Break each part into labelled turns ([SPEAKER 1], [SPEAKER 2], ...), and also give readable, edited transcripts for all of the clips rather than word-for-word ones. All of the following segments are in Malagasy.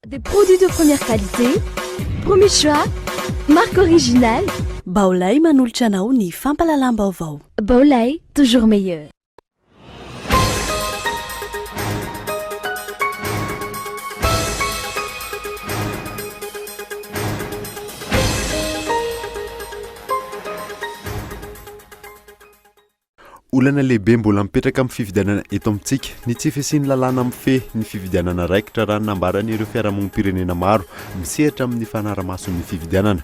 [SPEAKER 1] Des produits de première qualité, premier choix, marque originale.
[SPEAKER 2] Baolai manolotra anao ny fampahalalam-baovao.
[SPEAKER 1] Baolai, toujours meilleur.
[SPEAKER 3] Olana lehibe mbola mipetraka amin'ny fifidianana eto amintsika ny tsy fisian'ny lalàna mifehy ny fifidianana raikitra raha ny nambaran'ireo fiarahamonim-pirenena maro misehatra amin'ny fanaramason'ny fifidianana.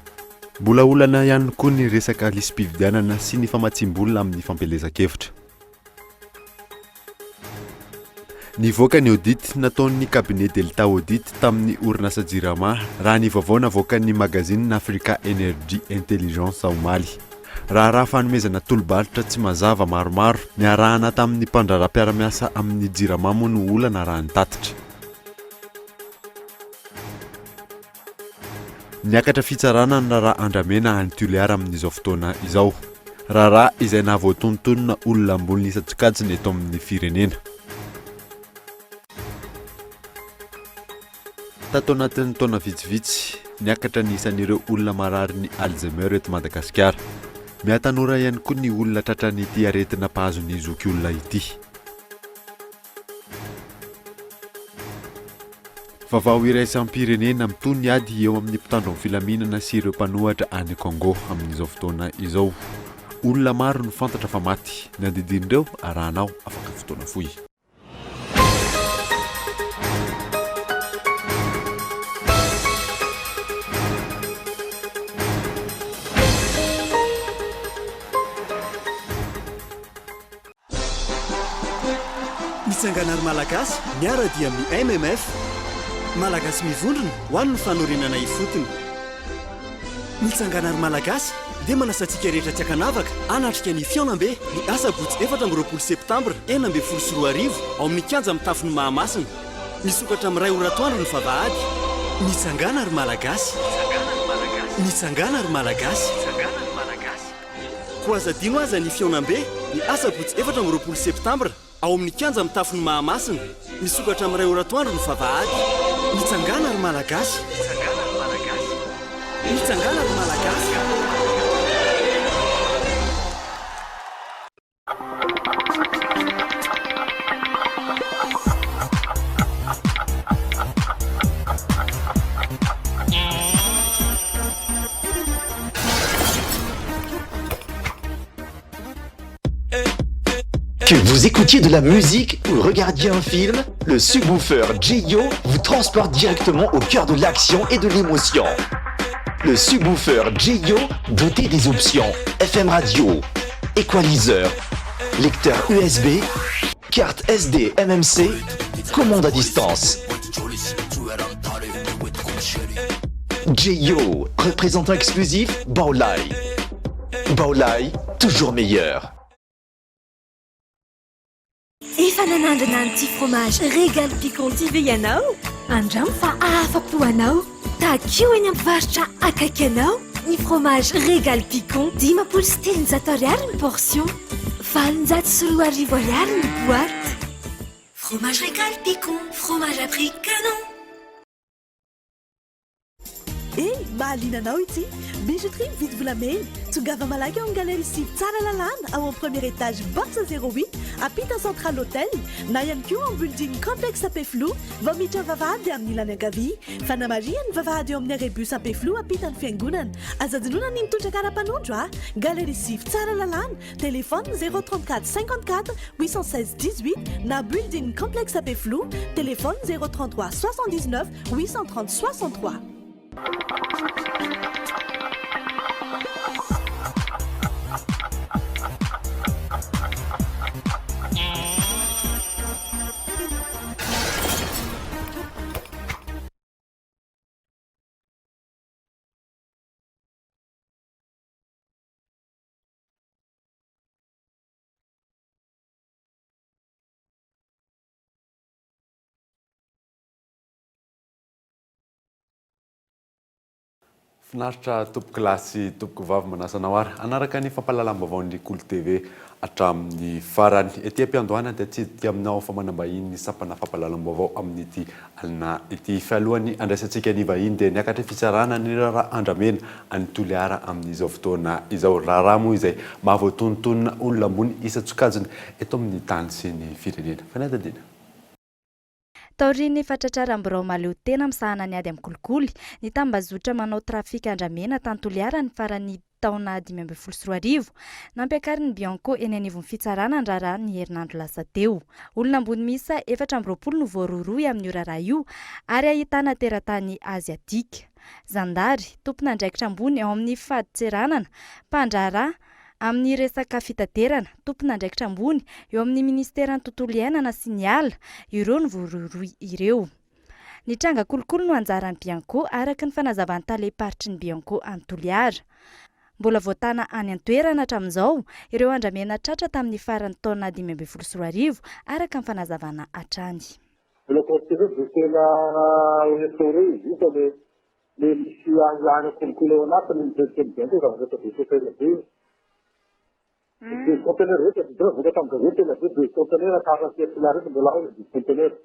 [SPEAKER 3] Mbola olana ihany koa ny resaka lisi-pifidianana sy ny famatsiam-bola amin'ny fampielezan-kevitra. Nivoaka ny audit nataon'ny cabinet Delta Audit tamin'ny orinasa Jirama, raha ny vaovao navoakan'ny magazine Africa Energy Intelligence omaly. Raharaha fanomezana tolo-barotra tsy mazava maromaro niarahana tamin'ny mpandraharaha mpiara-miasa amin'ny Jirama moa no olana raha ny tatitra. Niakatra fitsarana ny raharaha Andramena any Tuléar amin'izao fotoana izao. Raharaha izay nahavoatonontonona olona ambony isan-tsokajiny eto amin'ny firenena. Tato anatin'ny taona vitsivitsy, niakatra ny isan'ireo olona marary ny Alzheimer eto Madagasikara. Mihatanora ihany koa ny olona tratran'ity aretina mpahazo ny zokiolona ity. Vaovao iraisam-pirenena, mitohy ny ady eo amin'ny mpitandro ny filaminana sy ireo mpanohatra any Congo amin'izao fotoana izao. Olona maro no fantatra fa maty. Ny andidin'ireo arahanao afaka fotoana fohy.
[SPEAKER 4] Mitsangana ry Malagasy miara-dia amin'ny MMF. Malagasy mivondrona ho an'ny fanorenana ifotony. Mitsangana ry Malagasy dia manasa antsika rehetra tsy ankanavaka hanatrika ny fihaonambe ny asabotsy 24 septambra 2016 ao amin'ny kianja mitafon'i Mahamasina. Misokatra amin'ny iray ora atoandro ny vavahady. Mitsangana ry Malagasy. Mitsangana ry Malagasy. Koa aza adino aza ny fihaonambe ny asabotsy 24 septambra ao amin'ny kianja mitafon'i Mahamasina. Misokatra amin'ny iray ora atoandro ny vavahady. Mitsangàna ry Malagasy! Mitsangàna ry Malagasy!
[SPEAKER 5] Que vous écoutiez de la musique ou regardiez un film, le subwoofer J.O. vous transporte directement au cœur de l'action et de l'émotion. Le subwoofer J.O. doté des options FM radio, equalizer, lecteur USB, carte SD MMC, commande à distance. J.O. représentant exclusif Baolai. Baolai, toujours meilleur.
[SPEAKER 1] Efa nanandrana an'ity fromage Régal Piquant ity ve ianao? Andramo fa hahafa-po anao! Takio eny amin'ny mpivarotra akaiky anao ny fromage Régal Piquant, 350 ariary ny portion, 2800 ariary ny boîte. Fromage Régal Piquant, fromage à prix canon!
[SPEAKER 2] Eny, mahaliana anao ity! Bijouterie mividy volamena. Tongava malaky ao amin'ny Galerie Sivy Tsaralalàna, ao amin'ny premier étage box zéro huit, ampita Central Hotel, na ihany koa ao amin'ny building Complexe Ampefiloha, vao miditra ny vavahady amin'ny ilany ankavia. Fanamarihana, ny vavahady eo amin'ny arrêt bus Ampefiloha ampitan'ny fiangonana. Aza adinoina ny mitondra kara-panondro a! Galerie Sivy Tsaralalàna, Téléphone 034 54 816 18 na Building Complexe Ampefiloha, Téléphone 033 79 830 63.
[SPEAKER 3] Finaritra tompoko lahy sy tompoko vavy manasa anao ary hanaraka ny fampahalalam-baovaon'ny Kolo TV hatramin'ny farany. Ety am-piandohana dia atsidika aminao fa manam-bahiny ny sampana fampahalalam-baovao amin'ity alina ity. Fialohan'ny handraisantsika ny vahiny dia niakatra fitsarana ny raharaha Andramena any Toliara amin'izao fotoana izao. Raharaha moa izay mahavoatonontonona olona ambony isan-tsokajiny eto amin'ny tany sy ny firenena. Fanadihadiana.
[SPEAKER 6] Taorian'ny fatratraran'ny birao mahaleo tena misahana ny ady amin'ny kolikoly, ny tambazotra manao trafika andramena tany Toliara ny faran'ny taona 2015. Nampiakarin'ny Bianco eny anivon'ny fitsarana ny raharaha ny herinandro lasa teo. Olona ambony miisa 24 no voarohirohy amin'io raharaha io ary ahitana teratany aziatika. Zandary, tompon'andraikitra ambony ao amin'ny fadintseranana, mpandraharaha, Amin'ny resaka fitaterana, tompon'andraikitra ambony eo amin'ny minisiteran'ny tontolo iainana sy ny ala, ireo no voarohirohy ireo. Ny tranga kolikoly no anjaran'ny Bianco, araka ny fanazavan'ny talem-paritry ny Bianco any Toliara. Mbola voatana any an-toerana hatramin'izao ireo andramena tratra tamin'ny faran'ny taona 2015, araka ny fanazavana hatrany.
[SPEAKER 7] Mbola considéré de tena restauré izy io fa le le misy ahiahina kolikoly ao anatiny ny directeur bientôt zavatra efa betsaka ela be io. Deux conteneurs zay tadidio avoaka tamin'ny gazety ela be deux conteneurs quarante sept la reto mbola ao le deux conteneurs.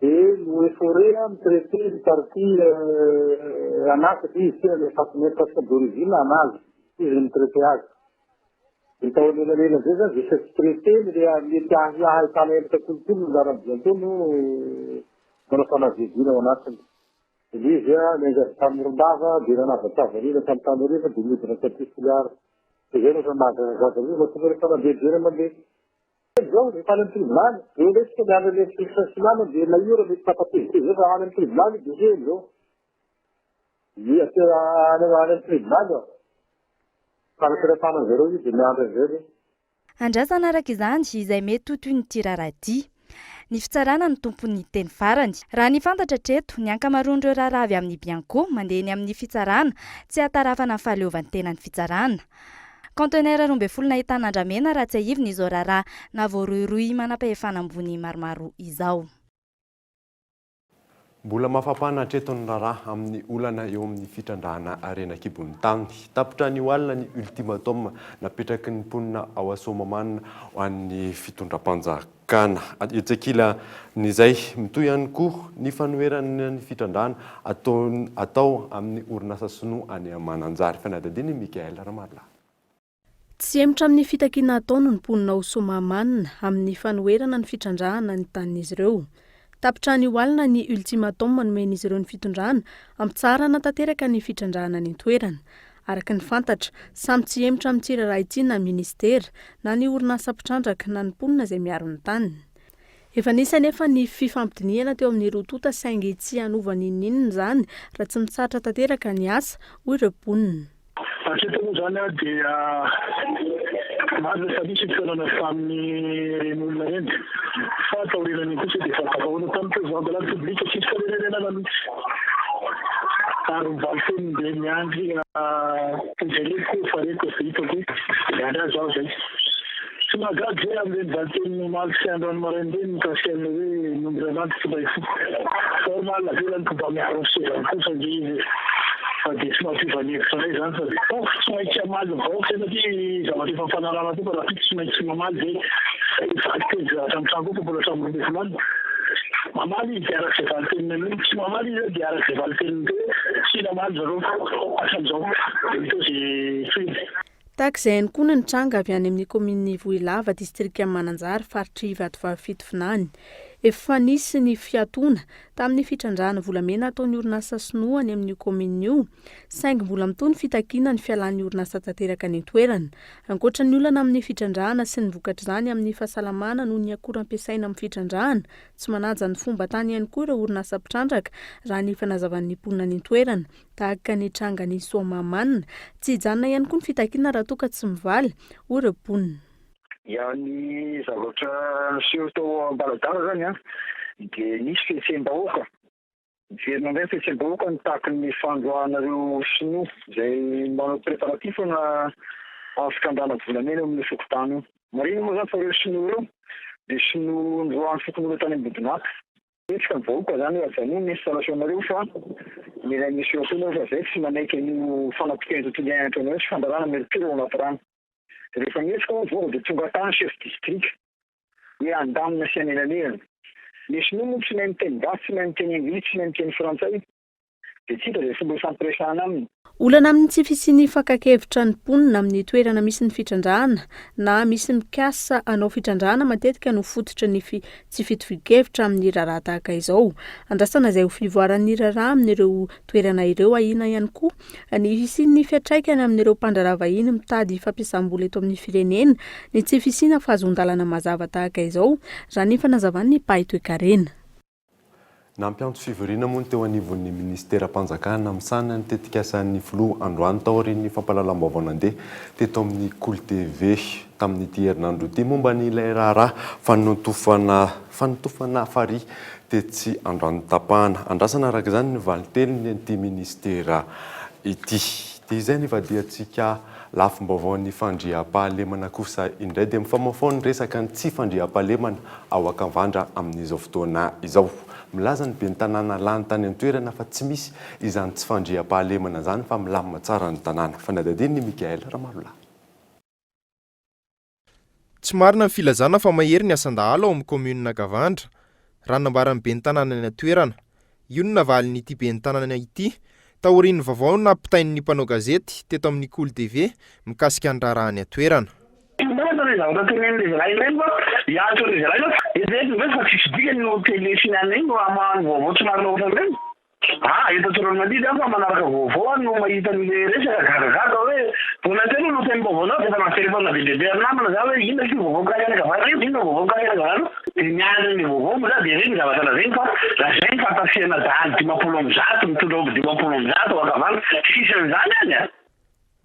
[SPEAKER 7] De no efforé mi-traiter ny partie anazy satria izy tena le partenaire presque d'origine anazy izy no mi-traiter azy. De tao anelanelan'izay zany de efa tsy traiter ny le mety ahiahy ahitana endrika kolikoly no laran'ny bientôt no manao fanadihadiana ao anatiny. Ilay izy niainga avy tany Morondava dia nanavatsava an'iny hatrany Antananarivo dia nihodina taty Toliara. Dia izay no efa mahagaga an'io, mahatonga ilay fanadihadiana mandeha. Izao efa any amin'ny tribonaly, eo indray isika miandry an'ilay instruction finale dia ilay ora mety tapatevitevy eo fa any amin'ny tribonaly io dossier amin'izao. Ie, any any amin'ny tribonaly io. Fanakiratana an'izareo io dia miandry an'izay aloha.
[SPEAKER 6] Andrasana araka izany izay mety ho tohin'ity raharaha ity. Ny fitsarana no tompon'ny teny farany. Raha ny fantatra hatreto, ny ankamaroan'ireo raharaha avy amin'ny Bianco mandeha eny amin'ny fitsarana tsy hahatarafana ny fahaleovantenan'ny fitsarana. Kaontenera 12 nahitana andramena raha tsiahivina izao raharaha nahavoarohirohy manam-pahefana ambony maromaro izao.
[SPEAKER 3] Mbola mafapana hatreto ny raharaha amin'ny olana eo amin'ny fitrandrahana harena an-kibon'ny tany. Tapitra anio alina ny ultimatum napetraky ny mponina ao Soamahamanina ho an'ny fitondram-panjakana. Etsy ankilan'izay, mitohy ihany koa ny fanoherana ny fitrandrahana atao amin'ny orinasa sinoa any Mananjary. Fanadihadian'i Michaël Ramarolahy.
[SPEAKER 8] Tsy hemotra amin'ny fitakiana ataony ny mponina ao Soamahamanina amin'ny fanoherana ny fitrandrahana ny tanin'izy ireo. Tapitra anio alina ny ultimatum nomen'izy ireo ny fitondrana hampitsaharana tanteraka ny fitrandrahana any an-toerana. Araka ny fantatra, samy tsy hemotra amin'ity raharaha ity na minisitera, na ny orinasa mpitrandraka, na ny mponina izay miaro ny taniny. Efa nisy anefa ny fifampidinihana teo amin'ny roa tonta saingy tsy hanova n'inon'inona izany raha tsy mitsahatra tanteraka ny asa, hoy ireo mponina.
[SPEAKER 7] Hatreto moa izany dia marina fa nisy ny fihaonana tamin'ireny olona ireny fa taorianan'iny kosa dia efa tafahaona tamin'ny président de la République tsisy fanerenana mihitsy ary ny valin-teniny dia miandry izay reko efa reko efa hitako miandry azy aho izay. Tsy mahagaga izay amin'ireny valin-teniny omaly sy androany maraina ireny mikasika an'ilay hoe ny omby iray landy tsy mba hifoka. Normal avelany ko mba miaro ny sezany kosa ange izy e. Fa dia tsy mampiova ny hevitranay izany fa dia oh tsy maintsy hamaly ny vahoaka izay satria zavatra efa nifanarahana teo fa rahampitso tsy maintsy mamaly izay. Valin-teny izay zavatra mitranga eo fa mbola hatramin'ny 12 alina. Mamaly izy dia araka izay valin-teniny an'io, tsy mamaly izy dia araka izay valin-teniny teo hoe tsy namaly zareo hatramin'izao. Dia hita eo izay tohiny.
[SPEAKER 8] Tahaka izay ihany koa ny nitranga avy any amin'ny kaominin'i Vohilava, distrikan'i Mananjary, faritr'i Vatovavy Fitovinany. Efa nisy ny fiatoana tamin'ny fitrandrahana volamena ataon'ny orinasa sinoa any amin'io kaominina io, saingy mbola mitohy ny fitakiana ny fialan'ny orinasa tanteraka any an-toerana. Ankoatra ny olana amin'ny fitrandrahana sy ny vokatr'izany amin'ny fahasalamana noho ny akora ampiasaina amin'ny fitrandrahana, tsy manaja ny fomban-tany ihany koa ireo orinasa mpitrandraka, raha ny fanazavan'ny mponina any an-toerana. Tahaka ny trangan'i Soamahamanina, tsy hijanona ihany koa ny fitakiana raha toa ka tsy mivaly, hoy ireo mponina.
[SPEAKER 7] Ya ny zavatra niseho tao Ambaladara zany an, dia nisy fihetseham-bahoaka, niverina indray ny fihetseham-bahoaka nitaky ny fandroahana ireo sinoa izay manao préparatif na fitrandrahana volamena eo amin'io fokontany io. Marihina moa zany fa ireo sinoa ireo dia sinoa noroahan'ny fokonolona tany Ambodinaka. Hetsika ny vahoaka zany hoe ajanony ny installation nareo fa Mila misy eo koa nefa zay tsy manaiky an'io fanapotehana tontolo iainana ataonao io sy fandrarana mercure ao anaty rano. Rehefa mihetsika aho vao dia tonga tany chef district hoe handamina sy hanelanelana. Le sinoa moa tsy mahay miteny gasy, tsy mahay miteny anglisy, tsy mahay miteny frantsay dia tsy hita izay fomba hifampiresahana aminy.
[SPEAKER 8] Olana amin'ny tsy fisian'ny fakan-kevitra ny mponina amin'ny toerana misy ny fitrandrahana na misy mikasa hanao fitrandrahana matetika no fototry ny tsy fitovian-kevitra amin'ny raharaha tahaka izao. Andrasana izay ho fivoaran'ny raharaha amin'ireo toerana ireo. Ahiana ihany koa ny hisian'ny fiantraikany amin'ireo mpandraharaha vahiny mitady fampiasam-bola eto amin'ny firenena ny tsy fisiana fahazoan-dalana mazava tahaka izao, raha ny fanazavan'ny mpahay toekarena.
[SPEAKER 3] Nampiantso fivoriana moa ny teo anivon'ny minisiteram-panjakana misahana ny tetikasan'ny filoha androany taorian'ny fampahalalam-baovao nandeha teto amin'ny Kolo TV tamin'ity herinandro ity momba ny ilay raharaha fanotofana fanotofana farihy tetsy Andranotapahana. Andrasana araka izany ny valintenin'ity minisitera ity. Dia izay ny ivadihantsika Lafim-baovaon'ny fandriampahalemana kosa indray dia mifamahofaho ny resaka ny tsy fandriampahalemana ao Ankavandra amin'izao fotoana izao. Milaza ny ben'ny tanàna lany tany an-toerana fa tsy misy izany tsy fandriampahalemana izany fa milamina tsara ny tanàna. Fanadihadian'i Michaël Ramarolahy.
[SPEAKER 9] Tsy marina ny filazana fa mahery ny asan-dahalo ao amin'ny kaominina Ankavandra, raha ny nambaran'ny ben'ny tanàna any an-toerana. Io no navalin'ity ben'ny tanàna ity, taorian'ny vaovao nampitain'ny mpanao gazety teto amin'ny Kolo TV mikasika ny raharaha any an-toerana.
[SPEAKER 7] Tsy marina ilay zavatra tenenin'ilay zalahy ireny fa hiantso an'ilay zalahy fa eritreretiny ve fa tsisy dikany io télé sy ny anona iny no hamaha ny vaovao tsy marina ohatran'ireny? Ah, eto Tsiroanomandidy aho fa manaraka vaovao aho no mahita an'ilay resaka, gagagaga hoe vao nantena aloha tenim-baovaonao dia efa nahazo telephone be dia be ary namana za hoe inona ity vaovao mikasika an'i Ankavanana io, inona vaovao mikasika an'i Ankavanana io, dia niandry an'ilay vaovao moa za dia ireny ny zavatra lazainy fa lazainy fa tafihana dahalo 150 mitondra omby 150 ao Ankavanana, tsisy an'izany any a!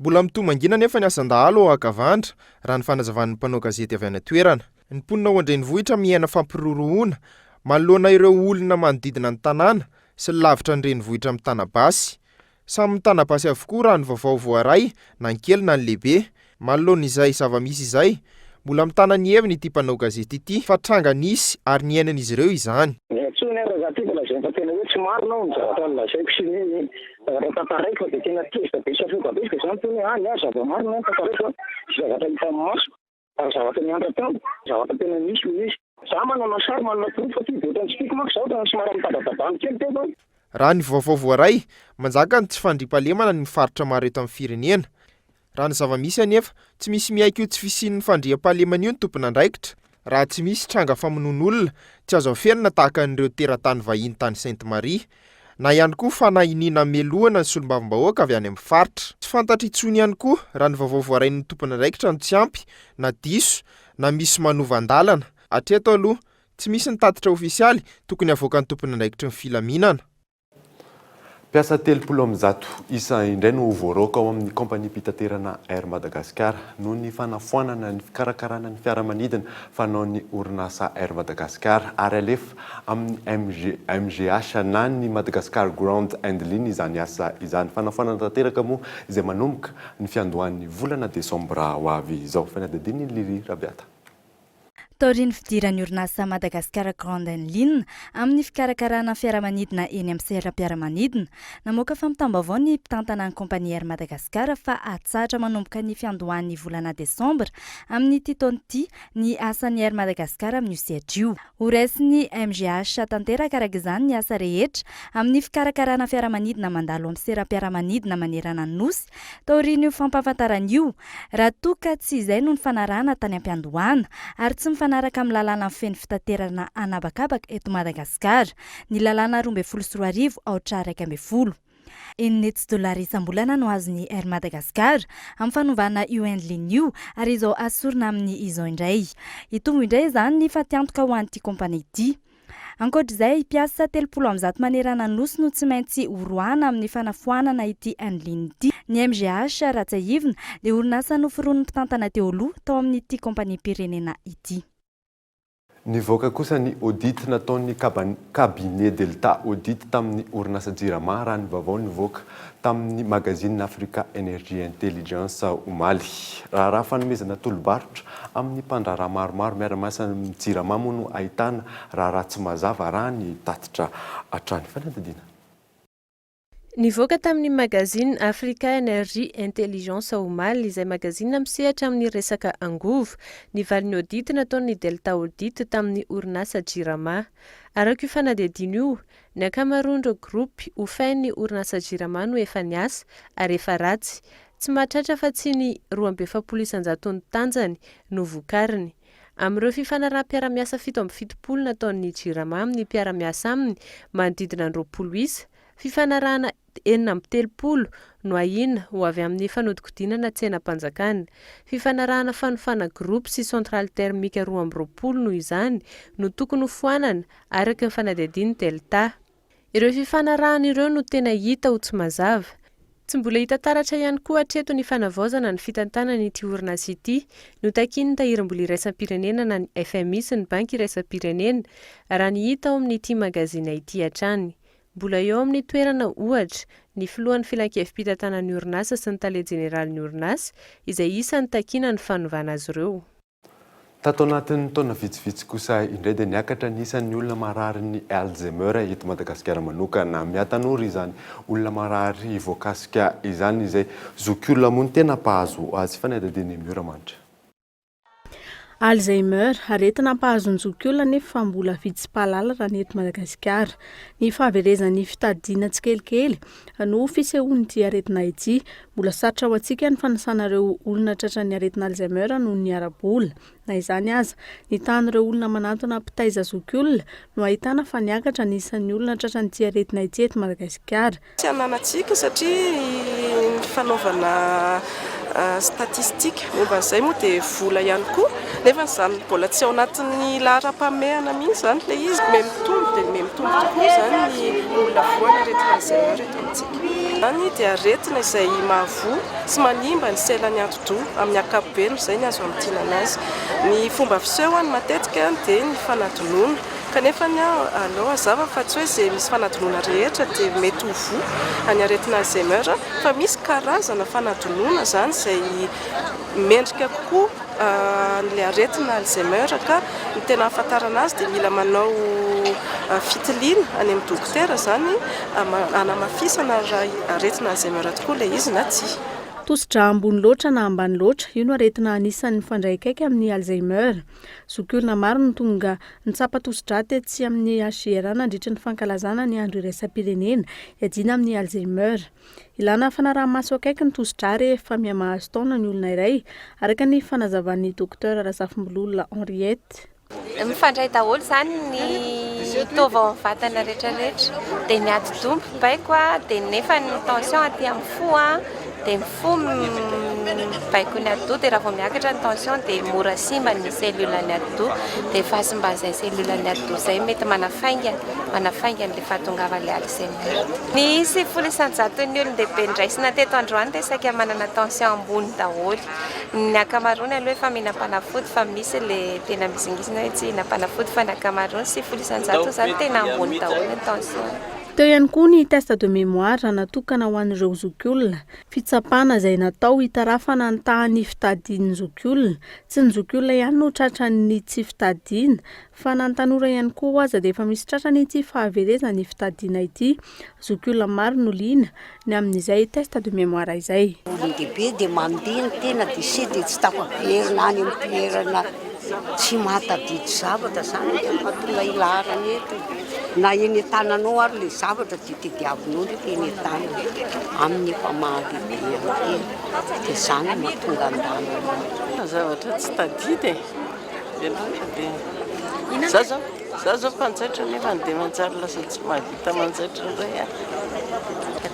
[SPEAKER 9] Mbola mitohy mangina anefa ny asan-dahalo ao Ankavandra, raha ny fanazavan'ny mpanao gazety avy any an-toerana. Ny mponina ao an-drenivohitra miaina fampirorohoana manoloana ireo olona manodidina ny tanàna sy ny lavitra ny renivohitra mitana basy. Samy mitana basy avokoa raha ny vaovao voaray na ny kely na ny lehibe. Manoloana izay zava-misy izay, mbola mitana ny heviny ity mpanao gazety ity fa tranga nisy ary niainan'izy ireo izany.
[SPEAKER 7] Miantsoa ny ahy raha za ty fa lazainy fa tena hoe tsy marina aho ny zavatra nolazaiko sy ny zavatra tantaraiko fa dia tena tezitra be sy afoka be izy dia za niteny hoe ah ny ahy zava-marina ny tantaraiko a, sy zavatra hita maso ary zavatra niantra tamiko, zavatra tena nisy hoy izy. Za manana sary manana porofo fa ty dia ohatran'ny tsy tiako manko za ohatran'ny somary mitadatabany kely teto an.
[SPEAKER 9] Raha ny vaovao voaray, manjaka ny tsy fandriampahalemana ny faritra maro eto amin'ny firenena. Raha ny zava-misy anefa, tsy misy miaiky io tsy fisian'ny fandriampahalemana io ny tompon'andraikitra, raha tsy misy tranga famonoan'olona tsy azo afenina tahaka an'ireo teratany vahiny tany Sainte Marie, na ihany koa fanahiniana melohana ny solombavambahoaka avy any amin'ny faritra. Tsy fantatra intsony ihany koa raha ny vaovao voarain'ny tompon'andraikitra no tsy ampy, na diso, na misy manova andalana. Hatreto aloha, tsy misy ny tatitra ofisialy tokony havoakan'ny tompon'andraikitry ny filaminana.
[SPEAKER 3] Mpiasa 130 isa indray no voaroaka ao amin'ny kaompaniam-pitaterana Air Madagascar noho ny fanafoanana ny fikarakarana ny fiaramanidina fanaon'ny orinasa Air Madagascar ary alefa amin'ny MG, MGH na ny Madagascar Ground Handling izany asa izany. Fanafoanana tanteraka moa izay manomboka ny fiandohan'ny volana desambra ho avy izao. Fanadihadian'i Lily Rabiata.
[SPEAKER 6] Taorian'ny fidiran'ny orinasa Madagascar Ground and Line amin'ny fikarakarana fiaramanidina eny amin'ny seram-piaramanidina, namoaka fampitam-baovao ny mpitantana ny kaompania Air Madagascar fa hatsahatra manomboka ny fiandohan'ny volana desambra amin'ity taona ity ny asan'ny Air Madagascar amin'io sehatra io. Horaisin'ny MGH tanteraka araka izany ny asa rehetra amin'ny fikarakarana fiaramanidina mandalo amin'ny seram-piaramanidina manerana ny Nosy Taorian'io fampahafantarana io, raha toa ka tsy izay no nifanarahana tany am-piandohana, ary tsy mifanaraka amin'ny lalàna mifehy ny fitaterana an'habakabaka eto Madagasikara, ny lalàna 2012 aotra 11. Enina hetsy dolara isam-bolana no azon'ny Air Madagascar amin'ny fanovana io handling io ary izao asorina aminy izao indray. Hitombo indray izany ny fatiantoka ho an'ity kompania ity. Ankoatra izay, mpiasa 130 manerana ny Nosy no tsy maintsy horoahana amin'ny fanafoanana ity handling ity. Ny MGH, raha tsiahivina, dia orinasa noforonin'ny mpitantana teo aloha tao amin'ity kaompaniam-pirenena ity.
[SPEAKER 3] Nivoaka kosa ny audit nataon'ny cabinet Delta Audit tamin'ny orinasa Jirama raha ny vaovao nivoaka tamin'ny magazine Africa Energy Intelligence omaly. Raharaha fanomezana tolo-barotra amin'ny mpandraharaha maromaro miara-miasa amin'ny Jirama moa no ahitana raharaha tsy mazava raha ny tatitra hatrany. Fanadihadiana.
[SPEAKER 10] Nivoaka tamin'ny magazine Africa Energy Intelligence omaly, izay magazine misehatra amin'ny resaka angovo, ny valin'ny audit nataon'ny Delta Audit tamin'ny orinasa Jirama. Araka io fanadihadiana io, ny ankamaroan'ireo gropy hofain'ny orinasa Jirama no efa niasa ary efa ratsy, tsy mahatratra afa-tsy ny 42 isan-jaton'ny tanjany no vokariny. Amin'ireo fifanaraham-piarahamiasa 77 nataon'ny Jirama amin'ny mpiara-miasa aminy manodidina ny 20 isa, Fifanarahana 36 no ahiana ho avy amin'ny fanodikodinana tsenam-panjakana. Fifanarahana fanofana groupe sy centrale thermique 22 noho izany no tokony hofoanana araka ny fanadihadian'ny Delta. Ireo fifanarahana ireo no tena hita ho tsy mazava. Tsy mbola hita taratra ihany koa hatreto ny fanavaozana ny fitantanana ity orinasa ity. Notakian'ny Tahirimbola iraisam-pirenena na ny FMI sy ny Banky iraisam-pirenena, raha ny hita ao amin'ity magazina ity hatrany. Mbola eo amin'ny toerana, ohatra, ny filohan'ny filankevi-pitantanan'ny orinasa sy ny tale jeneralin'ny orinasa, izay isan'ny takiana ny fanovana azy ireo.
[SPEAKER 3] Tato anatin'ny taona vitsivitsy kosa indray dia niakatra ny isan'ny olona mararin'ny Alzheimer eto Madagasikara manokana. Mihatanora izany olona marary voakasika izany, izay zokiolona moa no tena mpahazo azy. Fanadihadian'i Miora Manitra.
[SPEAKER 8] Alzheimer, aretina mpahazo ny zokiolona nefa mbola vitsy mpahalala raha ny eto Madagasikara. Ny fahaverezan'ny fitadidiana tsikelikely no fisehoan'ity aretina ity. Mbola sarotra ho antsika ny fanasana ireo olona tratran'ny aretina Alzheimer noho ny ara-bola. Na izany aza, ny tahan'ireo olona manantona mpitaiza zokiolona no ahitana fa niakatra ny isan'ny olona tratran'ity aretina ity eto Madagasikara.
[SPEAKER 11] Tsy ananantsika satria ny fanaovana statistique momba an'izay moa dia vola ihany koa nefa izany mbola tsy ao anatin'ny laharam-pahamehana mihitsy izany ilay izy. Miha mitombo dia miha mitombo tokoa izany ny olona voan'ny aretina Alzheimer eto amintsika. Izany dia aretina izay mahavoa sy manimba ny selan'ny atidoha amin'ny ankapobeny izay ny azo amintinana azy. Ny fomba fisehony matetika dia ny fanadinoana. Kanefa ny ahy aleo hazava fa tsy hoe izay misy fanadinoana rehetra dia mety ho voa ny aretina Alzheimer fa misy karazana fanadinoana izany izay mendrika kokoa an'ilay aretina Alzheimer ka ny tena ahafantarana azy dia mila manao fitiliana any amin'ny dokotera izany hanamafisana raha aretina Alzheimer tokoa ilay izy na tsia.
[SPEAKER 8] Tosi-drà ambony loatra na ambany loatra, io no aretina anisan'ny mifandray akaiky amin'ny Alzheimer. Zokiolona maro no tonga nitsapa tosi-drà tetsy amin'ny HJRA nandritra ny fankalazana ny Andro iraisam-pirenena hiadiana amin'ny Alzheimer. Ilana fanaraha-maso akaiky ny tosi-drà rehefa mihamahazo taona ny olona iray, araka ny fanazavan'ny Docteur Razafimbololona Henriette.
[SPEAKER 12] Mifandray daholo izany ny taova ao amin'ny vatana rehetrarehetra. Dia ny atidoha mibaiko dia nefa ny tension aty amin'ny fo dia ny fo mibaiko ny atidoha dia raha vao miakatra ny tension dia mora simba ny cellule ny atidoha dia fahasimban'izay cellule ny atidoha izay mety manafaingana manafaingana ilay fahatongavan'ilay Alzheimer. Ny 90%-n'ny olon-dehibe noraisina teto androany dia saika manana tension ambony daholo. Ny ankamaroany aloha efa mihinam-panafody fa misy ilay tena mihizingizina hoe tsy hihinam-panafody fa ny ankamaroany 90% izany tena ambony daholo ny tension.
[SPEAKER 8] Teo ihany koa ny test de mémoire natokana ho an'ireo zokiolona, fitsapana izay natao hitarafana ny tahan'ny fitadian'ny zokiolona. Tsy ny zokiolona ihany no tratran'ny tsy fitadiana fa na ny tanora ihany koa aza dia efa misy tratran'ity fahaverezan'ny fitadiana ity. Zokiolona maro no liana ny amin'izay test de mémoire izay.
[SPEAKER 13] Olon-dehibe dia mandeha ny tena dia se dia tsy tafaverina any amin'ny toerana tsy mahatadidy zavatra izany no mahatonga hilaharana eto. Na eny an-tananao ary ilay zavatra dia tediavinao ndraiky eny an-tanana amin'ny efa mahalehibe an-tena dia izany no mahatonga an-danana.
[SPEAKER 11] Zavatra tsy tadidy e! Dia dia za zao za zao mpanjaitra nefa dia manjary lasa tsy mahavita manjaitra indray aho.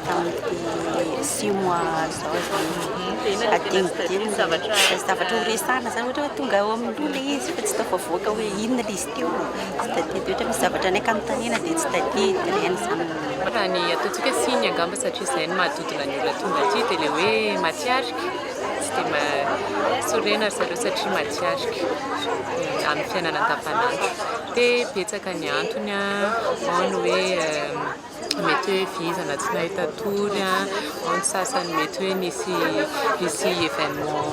[SPEAKER 14] Tamin'ity six mois zao zany adinodino zavatra zavatra ho resahana zany ohatra hoe tonga ao amin'ny loha ilay izy fa tsy tafavoaka hoe inona ilay izy teo tsy tadidy ohatra misy zavatra any an-kanontaniana dia tsy tadidy ireny zany.
[SPEAKER 15] Raha ny ataontsika signe angamba satria izay no mahadodona ny olona tonga aty dia ilay hoe matiarika, tsy dia sorena ry zareo satria matiarika amin'ny fiainana andavanandro. Dia betsaka ny antony, ao ny hoe mety mety hoe vizana tsy nahita tory, ao ny sasany mety hoe nisy nisy événement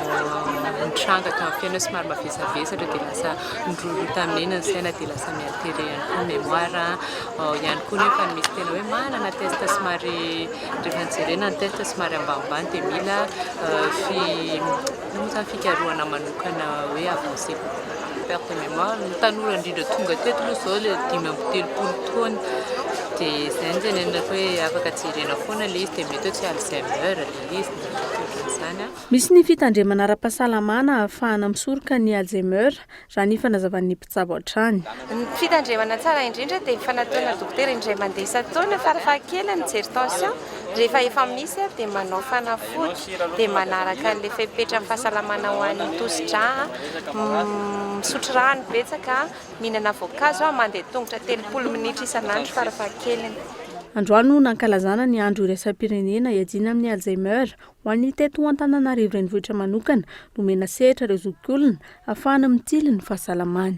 [SPEAKER 15] nitranga teo amin'ny fiainana somary mavesabesatra dia lasa niroroa tamin'iny ny saina dia lasa mi-altérer ihany koa ny mémoire. Ao ihany koa nefa ny misy tena hoe manana test somary rehefa nojerena ny test somary ambanimbany dia mila fi inona moa izany fikarohana manokana hoe avancé kokoa. Perte de mémoire, ny tanora indrindra tonga teto aloha izao ilay 35 taona dia izay no tenenina hoe afaka jerena foana ilay izy dia mety hoe tsy Alzheimer ilay izy na mety ohatran'izany.
[SPEAKER 8] Misy ny fitandremana ara-pahasalamana ahafahana misoroka ny Alzheimer, raha ny fanazavan'ny mpitsabo hatrany.
[SPEAKER 12] Ny fitandremana tsara indrindra dia ny fanatona dokotera indray mandeha isan-taona farafahakeliny mijery tension, rehefa efa misy dia manao fanafody dia manaraka an'ilay fepetra fahasalamana ho an'ny tosi-drà, misotro rano betsaka, mihinana voankazo, mandeha tongotra 30 minitra isan'andro farafahakeliny.
[SPEAKER 8] Androany no nankalazana ny andro iraisam-pirenena hiadiana amin'ny Alzheimer. Ho an'ny teto Antananarivo renivohitra manokana, nomena sehatra ireo zokiolona ahafahana mitily ny fahasalamany.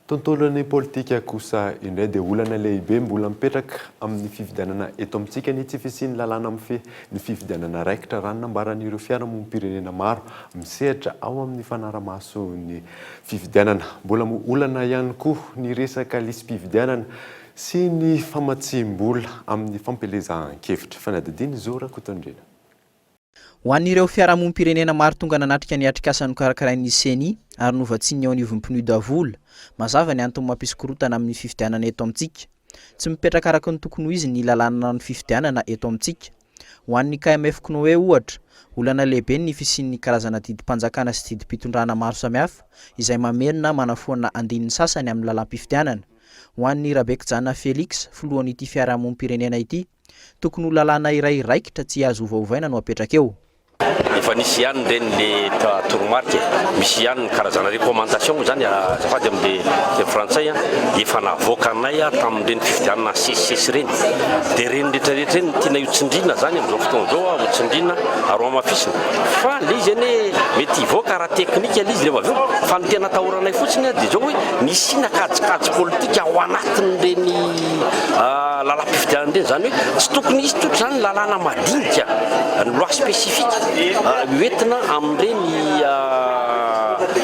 [SPEAKER 3] Tontolon'ny politika kosa indray dia olana lehibe mbola mipetraka amin'ny fifidianana eto amintsika ny tsy fisian'ny lalàna mifehy ny fifidianana raikitra raha ny nambaran'ireo fiarahamonim-pirenena maro misehatra ao amin'ny fanaramaso ny fifidianana. Mbola olana ihany koa ny resaka lisi-pifidianana sy ny famatsiam-bola amin'ny fampielezan-kevitra. Fanadihadian'i Zo Rakotondriana.
[SPEAKER 16] Ho an'ireo fiarahamonim-pirenena maro tonga nanatrika ny atrikasa nokarakarain'ny Ceni ary novatsian'ny eo anivon'ny PNUD vola, mazava ny antony mampisy korontana amin'ny fifidianana eto amintsika. Tsy mipetraka araka ny tokony ho izy ny lalànan'ny fifidianana eto amintsika. Ho an'ny KMF Cnoe ohatra, olana lehibe ny fisian'ny karazana didim-panjakana sy didim-pitondrana maro samihafa izay mameno na manafoana andininy sasany amin'ny lalàm-pifidianana. Ho an'i Rabekijana Felix, filohan'ity fiarahamonim-pirenena ity, tokony ho lalàna iray raikitra tsy azo ovaovaina no apetraka eo.
[SPEAKER 17] Efa nisy ihany ireny le toromarika e, misy ihany ny karazana recommandation moa zany azafady amle teny frantsay an, efa navoakanay tamin'ireny fifidianana nisesisesy ireny, dia ireny rehetra rehetra ireny no tianay ho tsindriana zany amin'izao fotoana izao ho tsindriana ary ho hamafisina, fa le izy anie mety hivoaka ara-teknika le izy rehefa avy eo, fa ny tena atahoranay fotsiny dia izao hoe nisiana kajikajy politika ao anatin'ireny lalam-pifidianana ireny, izany hoe tsy tokony hisy tsotra izany lalàna madinika, ny loi spécifique hoentina amin'ireny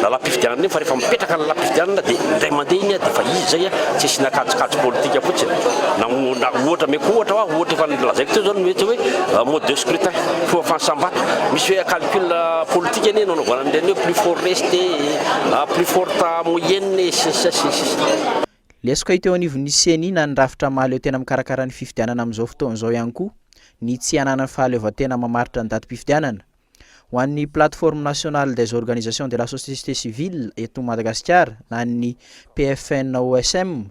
[SPEAKER 17] lalam-pifidianana ireny fa rehefa mipetraka ny lalam-pifidianana dia indray mandeha iny dia efa izy izay tsy asiana kajikajy politika fotsiny, na ohatra omeko ohatra hoa, ohatra efa nolazaiko teo izao ny mety hoe mode de scrutin, fomba fanisam-bato, misy hoe calcul politique anie no anaovana an'ireny hoe plus fort reste e, plus forte moyenne e, sy ny sisa sy ny sisa.
[SPEAKER 16] Lesoka hita eo anivon'ny Ceni na ny rafitra mahaleo tena mikarakara ny fifidianana amin'izao fotoana izao ihany koa ny tsy hananany fahaleovantena mamaritra ny datim-pifidianana. Ho an'ny Plateforme Nationale des Organisations de la Société Civile eto Madagasikara na ny PFNOSM,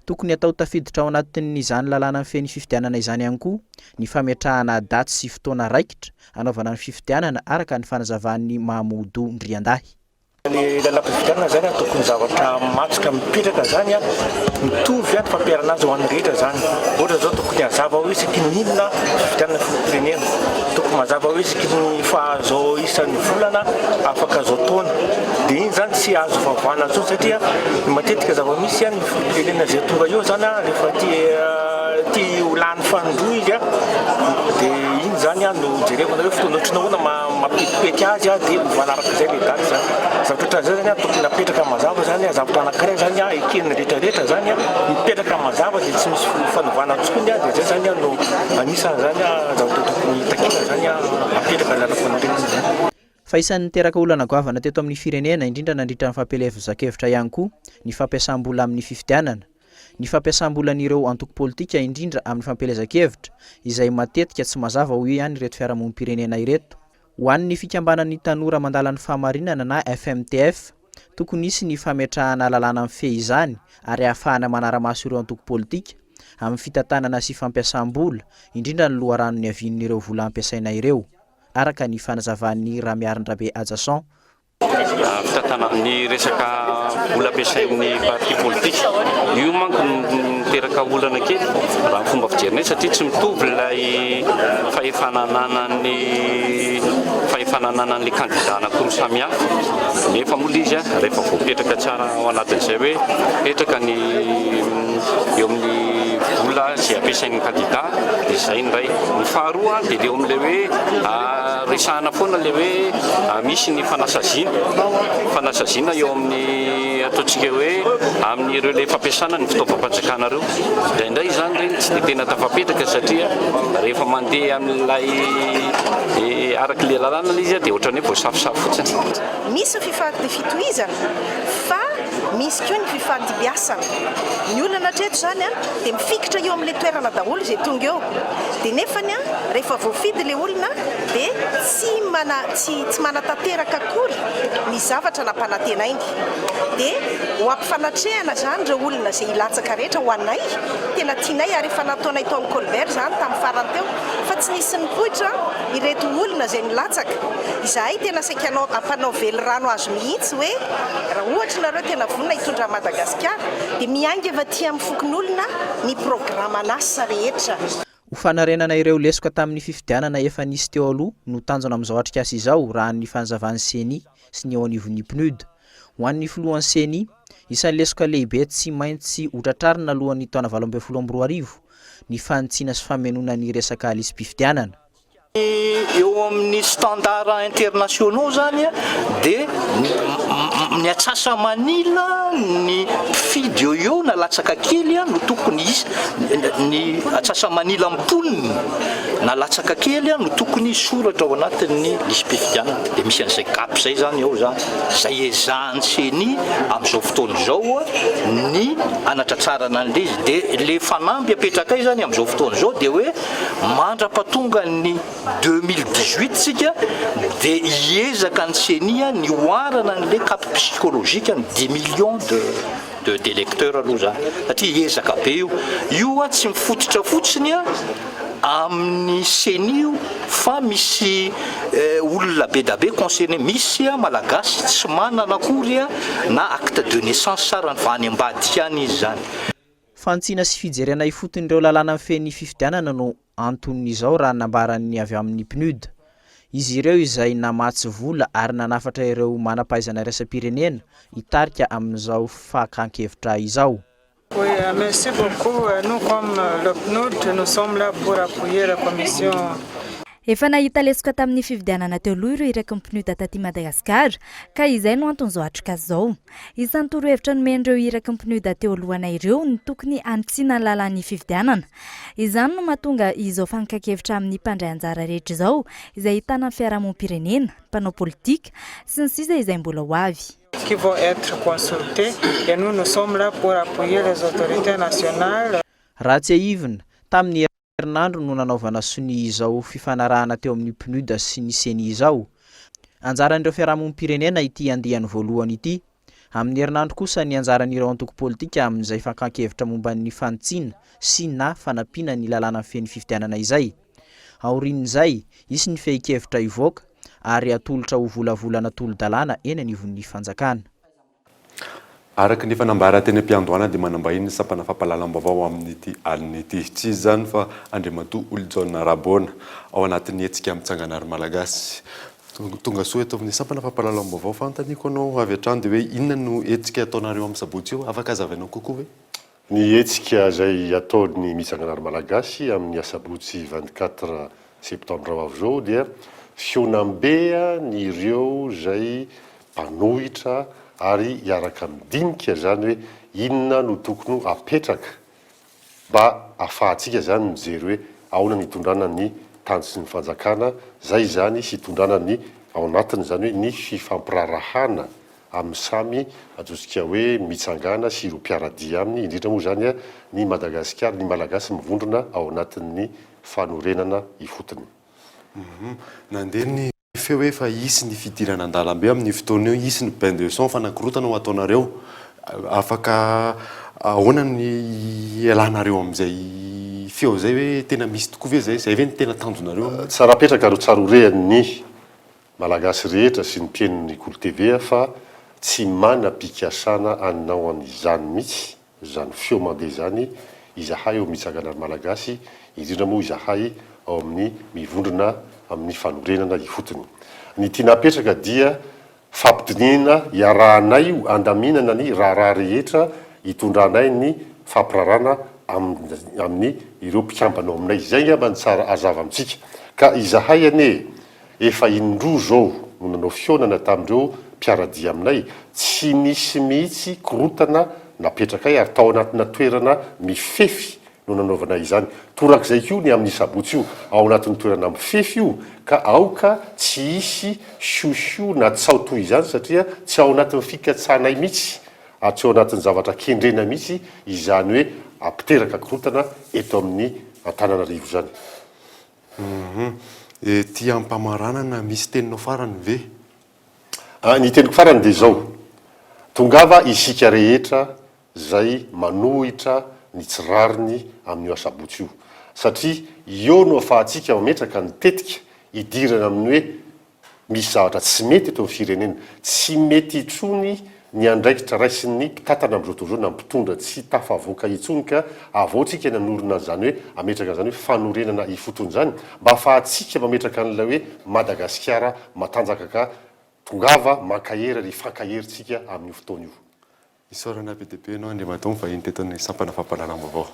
[SPEAKER 16] tokony hatao tafiditra ao anatin'izany lalàna mifehy ny fifidianana izany ihany koa ny fametrahana daty sy fotoana raikitra hanaovana ny fifidianana araka ny fanazavan'i Mahamoudou Ndriandahy.
[SPEAKER 18] Le lalam-pifidianana zany tokony zavatra matroka mipetraka zany mitovy ny fampiharana azy ho an'ny rehetra zany. Ohatra zao tokony hazava hoe isaky ny inona fifidianana filoham-pirenena, tokony mazava hoe isaky ny faha zao isan'ny volana afaka zao taona. Dia iny zany tsy azo vavana intsony satria matetika zava-misy ny filoham-pirenena zay tonga eo zany rehefa te te ho lany fanindroa izy dia iny zany no jerevana hoe fotoana ohatran'ny ahoana mampetipety azy dia ovana araka izay ilay daty zany. Zavatra ohatran'izay zany tokony apetraka mazava zany, zavatra anankiray zany eken'ny rehetra rehetra zany mipetraka mazava dia tsy misy fanovana intsony dia izay zany no anisan'izany zavatra tokony takiana zany apetraka ny lalam-panorenana zany.
[SPEAKER 16] Fa isan'ny niteraka olana goavana teto amin'ny firenena, indrindra nandritra ny fampielezan-kevitra ihany koa, ny fampiasam-bola amin'ny fifidianana. Ny fampiasam-bolan'ireo antoko politika indrindra amin'ny fampielezan-kevitra, izay matetika tsy mazava hoy ihany ireto fiarahamonim-pirenena ireto. Ho an'ny fikambanan'ny tanora mandala ny fahamarinana na FMTF, tokony hisy ny fametrahana lalàna mifehy izany ary ahafahana manara-maso ireo antoko politika amin'ny fitantanana sy fampiasam-bola, indrindra ny loharano niavian'ireo vola ampiasaina ireo. araka ny fanazavan'i Ramiarindrabe Hajason.
[SPEAKER 17] Fitantanana ny resaka vola ampiasain'ny parti politika. Io manko no miteraka olana kely raha ny fomba fijerinay satria tsy mitovy ilay fahefana ananan'ny fahefana ananan'ilay kandida anankiroa samihafa. Nefa moa ilay izy rehefa voapetraka tsara ao anatin'izay hoe mipetraka ny eo amin'ny vola. vola izay ampiasain'ny kandida dia izay ny iray. Ny faharoa dia ilay eo amin'ilay hoe resahana foana ilay hoe misy ny fanasaziana, fanasaziana eo amin'ny ataontsika hoe amin'ireo ilay fampiasana ny fitaovam-panjakana ireo. Indraindray izany ireny tsy dia tena tafapetraka satria rehefa mandeha amin'ilay araka ilay lalàna ilay izy dia ohatran'ny hoe voasafosafo fotsiny.
[SPEAKER 19] Misy ny fitohizana fa misy koa ny fifandimbiasana. Ny olana hatreto izany dia mifikitra eo amin'ilay toerana daholo izay tonga eo. Dia nefany rehefa voafidy ilay olona dia tsy mana tsy tsy manatanteraka akory ny zavatra nampanantenainy. Dia ho ampifanatrehana izany ireo olona izay hilatsaka rehetra ho anay, tena tianay ary efa nataonay tao amin'ny Colbert izany tamin'ny farany teo fa tsy nisy nipoitra ireto olona izay nilatsaka. Izahay tena saika hanao hampanao velirano azy mihitsy hoe raha ohatra nareo tena vonona hitondra an'i Madagasikara dia miainga avy aty amin'ny fokonolona ny programan'asa rehetra.
[SPEAKER 16] Ho fanarenana ireo lesoka tamin'ny fifidianana efa nisy teo aloha no tanjona amin'izao atrikasa izao raha ny fanazavan'ny Ceni sy ny eo anivon'ny Pnud. Ho an'ny filohan'ny Ceni, isan'ny lesoka lehibe tsy maintsy hotratrarina alohan'ny taona 2018 ny fanitsiana sy famenoana ny resaka lisi-pifidianana.
[SPEAKER 20] Eo amin'ny standard internationaux zany dia ny atsasa-manila ny mpifidy eo eo na latsaka kely no tokony hisy, ny atsasa-manila mponina na latsaka kely no tokony hisoratra ao anatin'ny lisi-pifidianana. Dia misy an'izay gap izay zany ao zany, izay ezahan'ny ceni amin'izao fotoana izao ny hanatratrarana an'ilay izy. Dia ilay fanamby apetrakay zany amin'izao fotoana izao dia hoe Mandra-patonga ny 2018 tsika dia hiezaka ny ceni ny hoarana an'ilay cap psychologique ny dix millions de de d'électeurs aloha zany satria ezaka be io. Io an tsy mifototra fotsiny an amin'ny ceni io fa misy olona be da be concerné, misy an malagasy tsy manana akory an na acte de naissance ara fa any ambadika any izy zany.
[SPEAKER 16] Fantsina sy fijerena ifotony ireo lalàna mifehy ny fifidianana no anton'izao raha nambaran'ny avy amin'ny PNUD. Izy ireo izay namatsy vola ary nanafatra ireo manam-pahaizana iraisam-pirenena hitarika amin'izao fakan-kevitra izao.
[SPEAKER 21] Oui, merci beaucoup. Nous comme le PNUD, nous sommes là pour appuyer la commission.
[SPEAKER 6] Efa nahita lesoka tamin'ny fifidianana teo aloha ireo iraky ny PNUD taty Madagasikara ka izay no anton'izao atrikasa izao. Isan'ny torohevitra nomen'ireo iraky ny PNUD teo alohanay ireo ny tokony hanitsiana ny lalàn'ny fifidianana. Izany no mahatonga izao fankan-kevitra amin'ny mpandray anjara rehetra izao izay ahitana ny fiarahamonim-pirenena, mpanao politika, sy ny sisa izay mbola ho avy.
[SPEAKER 21] qui vont être consultés et nous nous sommes là pour appuyer les autorités nationales.
[SPEAKER 16] Raha tsiahivina, tamin'ny herinandro no nanaovana sonia izao fifanarahana teo amin'ny PNUD sy ny Ceni izao. Anjaran'ireo fiarahamonim-pirenena ity andiany voalohany ity. Amin'ny herinandro kosa ny anjaran'ireo antoko politika amin'izay fankan-kevitra momba ny fanitsiana sy na fanampiana ny lalàna mifehy ny fifidianana izay. Aorian'izay, hisy ny fehin-kevitra hivoaka ary hatolotra ho volavolana tolo-dalàna eny anivon'ny fanjakana.
[SPEAKER 3] Araka ny efa nambara teny am-piandohana dia manambahiny ny sampana fampahalalam-baovao amin'ity alina ity. Tsy iza izany fa Andriamatoa Holijaona Raboana, ao anatin'ny hetsika Mitsangana ry Malagasy. Tonga soa eto amin'ny sampana fampahalalam-baovao. Fanontaniako anao avy hatrany dia hoe inona no hetsika ataonareo amin'ny sabotsy io? Afaka hazavainao kokoa ve?
[SPEAKER 22] Ny hetsika izay ataon'ny Mitsanganary Malagasy amin'ny asabotsy 24 septambra ho avy izao dia fihaonambe ny ireo izay mpanohitra ary hiaraka midinika izany hoe inona no tokony hapetraka mba afahantsika izany mijery hoe ahoana ny hitondrana ny tany sy ny fanjakana izay izany sy hitondrana ny ao anatiny izany hoe ny fifampirarahana amin'ny samy antsointsika hoe mitsangana sy ireo mpiara-dia aminy, indrindra moa izany ny Madagasikara, ny Malagasy mivondrona ao anatin'ny fanorenana ifotony.
[SPEAKER 3] Nandeha ny feo hoe efa hisy ny fidirana an-dalambe amin'io fotoana io, hisy ny bain de sang, fanakorontana ho ataonareo. Afaka ahoana ny hialanareo amin'izay feo izay hoe tena misy tokoa ve izay? Izay ve no tena tanjonareo amin'io?
[SPEAKER 22] Tsara apetraka ary ho tsara horehan'ny Malagasy rehetra sy ny mpihaino ny Kolo TV fa tsy manam-pikasana hanao an'izany mihitsy izany feo mandeha izany izahay ao Mitsangana ry Malagasy, indrindra moa izahay ao amin'ny mivondrona amin'ny fanorenana ifotony. Ny tiana apetraka dia fampidinihina iarahanay io andaminana ny raharaha rehetra hitondranay ny fampirarana. amin'ny ireo mpikambana ao aminay. Izay angamba no tsara hazava amintsika. Ka izahay anie efa indroa izao no nanao fihaonana tamin'ireo mpiara-dia aminay, tsy nisy mihitsy korontana napetrakay ary tao anatina toerana mifefy no nanaovana izany. Torak'izay koa ny amin'ny sabotsy io, ao anatin'ny toerana mifefy io, ka aoka tsy hisy siosio na tsaho toy izany satria tsy ao anatin'ny fikatsahanay mihitsy ary tsy ao anatin'ny zavatra kendrena mihitsy izany hoe hampiteraka korontana eto amin'ny Antananarivo izany.
[SPEAKER 3] Humm. Ety am-pamaranana misy teninao farany ve?
[SPEAKER 22] Ny teniko farany dia izao, tongava isika rehetra izay manohitra ny tsy rariny amin'io asabotsy io. Satria eo no afahantsika mametraka ny tetika hidirana amin'ny hoe misy zavatra tsy mety eto amin'ny firenena. Tsy mety intsony ny andraikitra raisin'ny mpitantana amin'izao tontolo izao na mpitondra tsy tafavoaka intsony ka avao tsika nanorina an'izany hoe hametraka an'izany hoe fanorenana ifotony izany mba afahantsika mametraka an'ilay hoe Madagasikara matanjaka ka tongava mankahery ary hifankahery tsika amin'io fotoana io.
[SPEAKER 3] Isaorana be dia be ianao Andriamatoa nivahiny teto amin'ny sampana fampahalalam-baovao.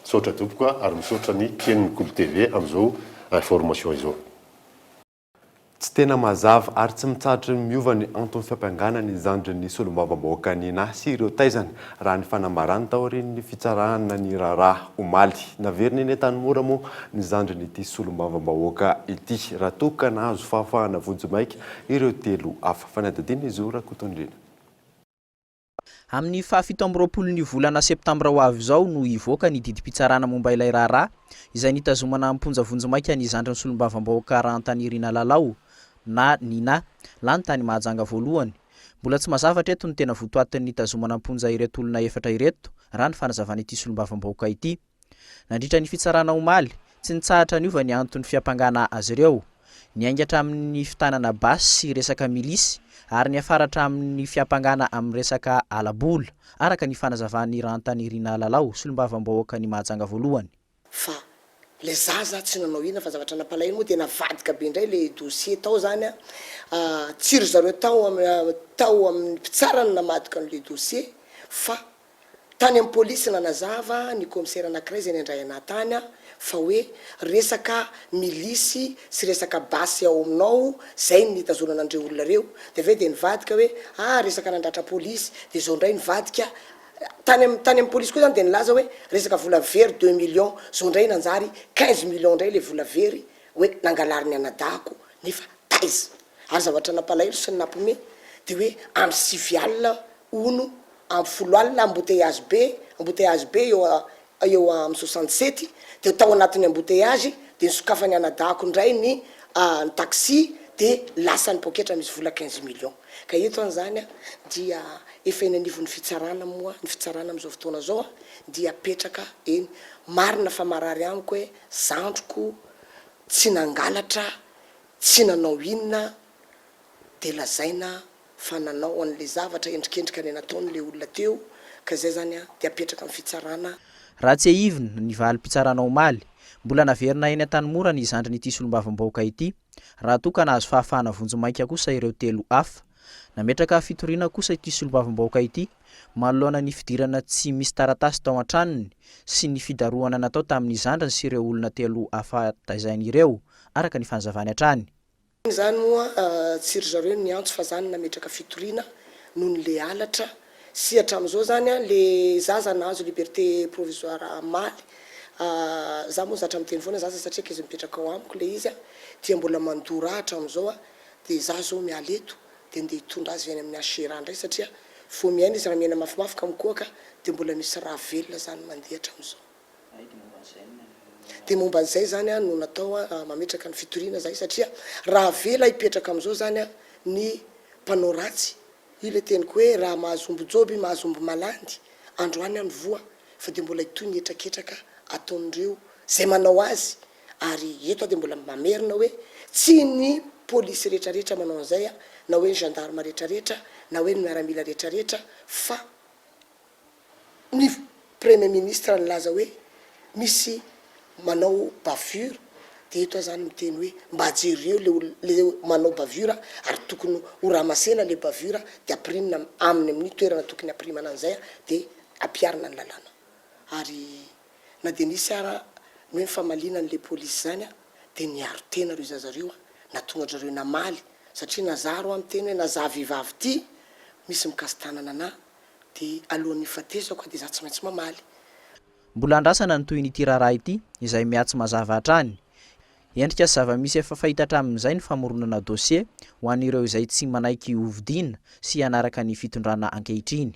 [SPEAKER 22] Misaotra tompoko a, ary misaotra ny mpihaino ny Kolo TV amin'izao information izao.
[SPEAKER 3] Tsy tena mazava ary tsy mitsahatra ny miova ny anton'ny fiampangana ny zandrin'ny solombavambahoaka Nina sy ireo taizany, raha ny fanambarany taorian'ny fitsarana ny raharaha omaly. Naverina eny Antanimora moa ny zandrin'ity solombavambahoaka ity, raha toa ka nahazo fahafahana vonjimaika ireo telo hafa. Fanadihadiana i Zo Rakotondriana.
[SPEAKER 16] Amin'ny fahafito amby roapolon'io volana septambra ho avy izao no hivoaka ny didim-pitsarana momba ilay raharaha izay nitazomana am-ponja vonjimaika ny zandrin'ny solombavambahoaka Rahantanirina Lalao na Nina, lany tany Mahajanga voalohany. Mbola tsy mazava hatreto ny tena votoatin'ny nitazomana am-ponja ireto olona efatra ireto, raha ny fanazavan'ity solombavambahoaka ity. Nandritra ny fitsarana omaly, tsy nitsahatra niova ny anton'ny fiampangana azy ireo. Niainga hatramin'ny fitanana basy sy resaka milisy ary niafara hatramin'ny fiampangana amin'ny resaka hala-bola, araka ny fanazavan'i Rahantanirina Lalao, solombavambahoakan'i Mahajanga voalohany.
[SPEAKER 4] Fa le zaza tsy nanao inona fa zavatra nampalahelo moa dia navadika be indray le dossier tao zany an, tsy ry zareo tao tao amin'ny mpitsara no namadika an'le dossier fa Tany amin'ny polisy nanazava ny kaomisera anakiray izay nandray anah tany aho fa hoe resaka milisy sy resaka basy ao aminao zay no nitazonana an'ireo olona ireo de avy eo de nivadika hoe ah resaka nandratra polisy de zao indray nivadika tany amin'ny tany amin'ny polisy koa zany de nilaza hoe resaka vola very deux millions zao indray nanjary 15 millions indray le vola very hoe nangalarin'ny anadahako nefa taiza ary zavatra nampalahelo sy ny nampime de hoe amin'ny sivy alina hono Amin'ny folo alina embouteillage be, embouteillage be eo eo amin'ny 67, dia tao anatin'ny embouteillage dia nosokafan'ny anadahako indray ny ny taxi dia lasa ny poketra misy vola 15 millions. Ka eto an izany an dia efa eny anivon'ny fitsarana moa ny fitsarana amin'izao fotoana izao an dia apetraka eny. Marina fa marary amiko hoe zandriko tsy nangalatra, tsy nanao inona dia lazaina fa nanao an'le zavatra endrikendrika ny nataony le olona teo ka izay zany an dia apetraka amin'ny fitsarana.
[SPEAKER 16] Raha tsiahivina ny valim-pitsarana omaly, mbola naverina eny Antanimora ny zandrin'ity solombavambahoaka ity, raha toa ka nahazo fahafahana vonjimaika kosa ireo telo hafa. Nametraka fitoriana kosa ity solombavambahoaka ity manoloana ny fidirana tsy misy taratasy tao an-tranony sy ny fidarohana natao tamin'ny zandriny sy ireo olona telo hafa taizainy ireo, araka ny fanazavany hatrany.
[SPEAKER 4] Izany moa tsy ry zareo no niantso fa za no nametraka fitoriana noho ny le halatra sy hatramin'izao zany an le zaza nahazo liberté provisoire hamaly za moa zatra miteny foana zaza satria ankizy mipetraka ao amiko le izy an dia mbola mandoa ra hatramin'izao an de za zao miala eto de ndeha hitondra azy any amin'ny HRA ndray satria vao miaina izy raha miaina mafimafy ka mikohaka de mbola misy ra velona zany mandeha hatramin'izao. Dia momba an'izay izany no natao mametraka ny fitoriana izahay satria raha avela hipetraka amin'izao izany ny mpanao ratsy, io ilay teniko hoe raha mahazo omby joby mahazo omby malandy, androany aho no voa fa dia mbola hitohy ny hetraketraka ataon'ireo izay manao azy ary eto aho dia mbola mamerina hoe tsy ny polisy rehetrarehetra manao an'izay na hoe ny gendarme rehetrarehetra na hoe ny miaramila rehetrarehetra fa Ny premier ministre nilaza hoe misy manao bavure dia eto aho zany miteny hoe mba jereo le olona le manao bavure ary tokony ho ramasena le bavure dia ampirimina aminy amin'ny toerana tokony hampirimana an'izay dia ampiharina ny lalàna ary. Na dia nisy ara ny hoe nifamaliana an'le polisy zany a, dia niaro tena reo zaza reo a, nahatonga andrareo namaly, satria na za ro a miteny hoe na za vehivavy ty misy mikasi-tanana anah dia alohan'ny hifatesako a dia za tsy maintsy mamaly.
[SPEAKER 16] Mbola andrasana ny tohin'ity raharaha ity, izay miha-tsy mazava hatrany. Endrika sy zava-misy efa fahita hatramin'izay ny famoronana dossier ho an'ireo izay tsy manaiky hovidiana sy hanaraka ny fitondrana ankehitriny.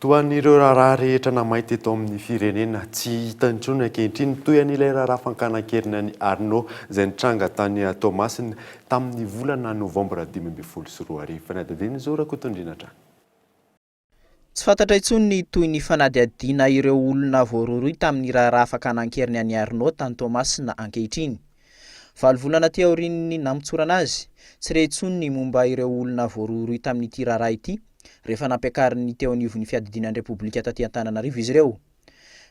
[SPEAKER 3] Toa an'ireo raharaha rehetra namay teto amin'ny firenena, tsy hita intsony ankehitriny toy an'ilay raharaha fankana an-keriny an'i Arnaud izay nitranga tany Toamasina tamin'ny volana novambra 2015. Fanadihadiana Zo Rakotondriana hatrany.
[SPEAKER 16] Tsy fantatra intsony ny tohin'ny fanadihadiana ireo olona voarohirohy tamin'ny raharaha fakana an-keriny an'i Arnaud tany Toamasina ankehitriny. Valo volana aty aorian'ny namotsorana azy, tsy re intsony ny momba ireo olona voarohirohy tamin'ity raharaha ity rehefa nampiakarin'ny teo anivon'ny fiadidiana ny Repoblika taty Antananarivo izy ireo.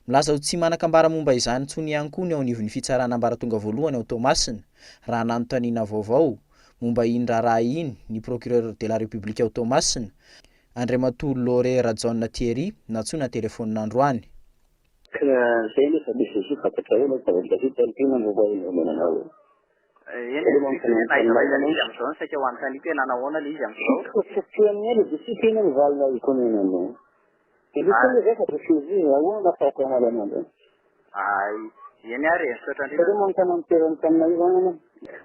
[SPEAKER 16] Milaza ho tsy manan-kambara momba izany intsony ihany koa ny ao anivon'ny fitsarana ambaratonga voalohany ao Toamasina raha nanontaniana vaovao momba iny raharaha iny ny procureur de la République ao Toamasina, Andriamatoa Laure Rajaona Thierry, nantsoina an-telefaonina androany.
[SPEAKER 1] Ka zay nefa misy izy io fantatrao aloha fa vao vita ny tena no mba omena anao eo.
[SPEAKER 5] Eny e, juste hoe na aiza na aiza ilay izy amin'izao no saika ho anontaniako hoe nanahoana ilay izy amin'izao.
[SPEAKER 1] Tsy tian'ny aina dia tsy tiana ny valina ikonena anao. Dia misy koa zay fa refusé, ahoana afahako hamaly anao indray?
[SPEAKER 5] Ay, eny ary e, misaotra indrindra.
[SPEAKER 1] Satria manontany amin'ny toeran'ny Antananarivo anao.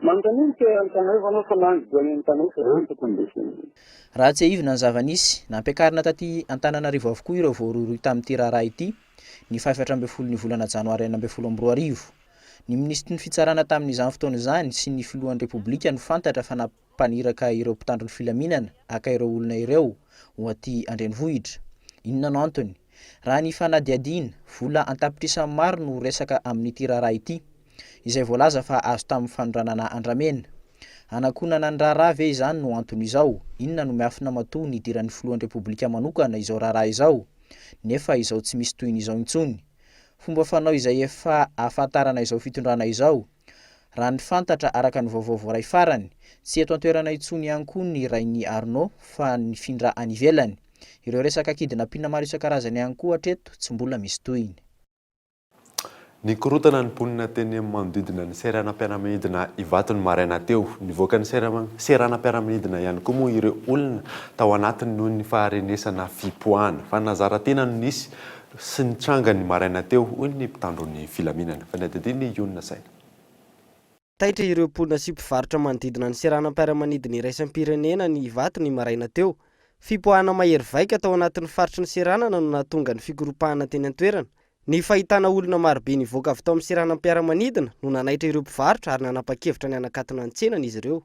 [SPEAKER 1] Manontany ny toeran'ny Antananarivo anao fa na ny douanier Antananarivo fa zay no tokony resena.
[SPEAKER 16] Raha tsiahivina ny zava-nisy, nampiakarina taty Antananarivo avokoa ireo voarohirohy tamin'ity raharaha ity, ny fahefatra ambin'ny folo ny volana janoary 2016. Ny minisitry ny fitsarana tamin'izany fotoana izany sy ny filohan'ny Repoblika no fantatra fa nampaniraka ireo mpitandro ny filaminana haka ireo olona ireo ho aty an-drenivohitra. Inona no antony? Raha ny fanadihadiana, vola an-tapitrisany maro no resaka amin'ity raharaha ity, izay voalaza fa azo tamin'ny fanondranana andramena. Hanakonana ny raharaha ve izany no antony izao? Inona no miafina matoa nidiran'ny filohan'ny Repoblika manokana izao raharaha izao, nefa izao tsy misy tohiny izao intsony? Fomba fanao izay efa ahafantarana izao fitondrana izao. Raha ny fantatra araka ny vaovao voaray farany, tsy eto an-toerana intsony ihany koa ny rain'i Arnaud fa nifindra any ivelany. Ireo resaka kidnapping maro isan-karazany ihany koa hatreto tsy mbola misy tohiny.
[SPEAKER 3] Nikorontana ny mponina teny amin'ny manodidina ny seranam-piaramanidina Ivato ny maraina teo. Nivoaka ny seranam-piaramanidina ihany koa moa ireo olona tao anatiny noho ny faharenesana fipoahana. Fanazaran-tena no nisy sy nitranga ny maraina teo, hoy ny mpitandro ny filaminana. Fanadihadiana i Ionona Saina.
[SPEAKER 23] Taitra ireo mponina sy mpivarotra manodidina ny seranam-piaramanidina iraisam-pirenena ny Ivato ny maraina teo. Fipoahana mahery vaika tao anatin'ny faritry ny seranana no nahatonga ny fikoropahana teny an-toerana. Ny fahitana olona marobe nivoaka avy tao amin'ny seranam-piaramanidina no nanaitra ireo mpivarotra ary nanapa-kevitra ny hanakatona ny tsenany izy ireo.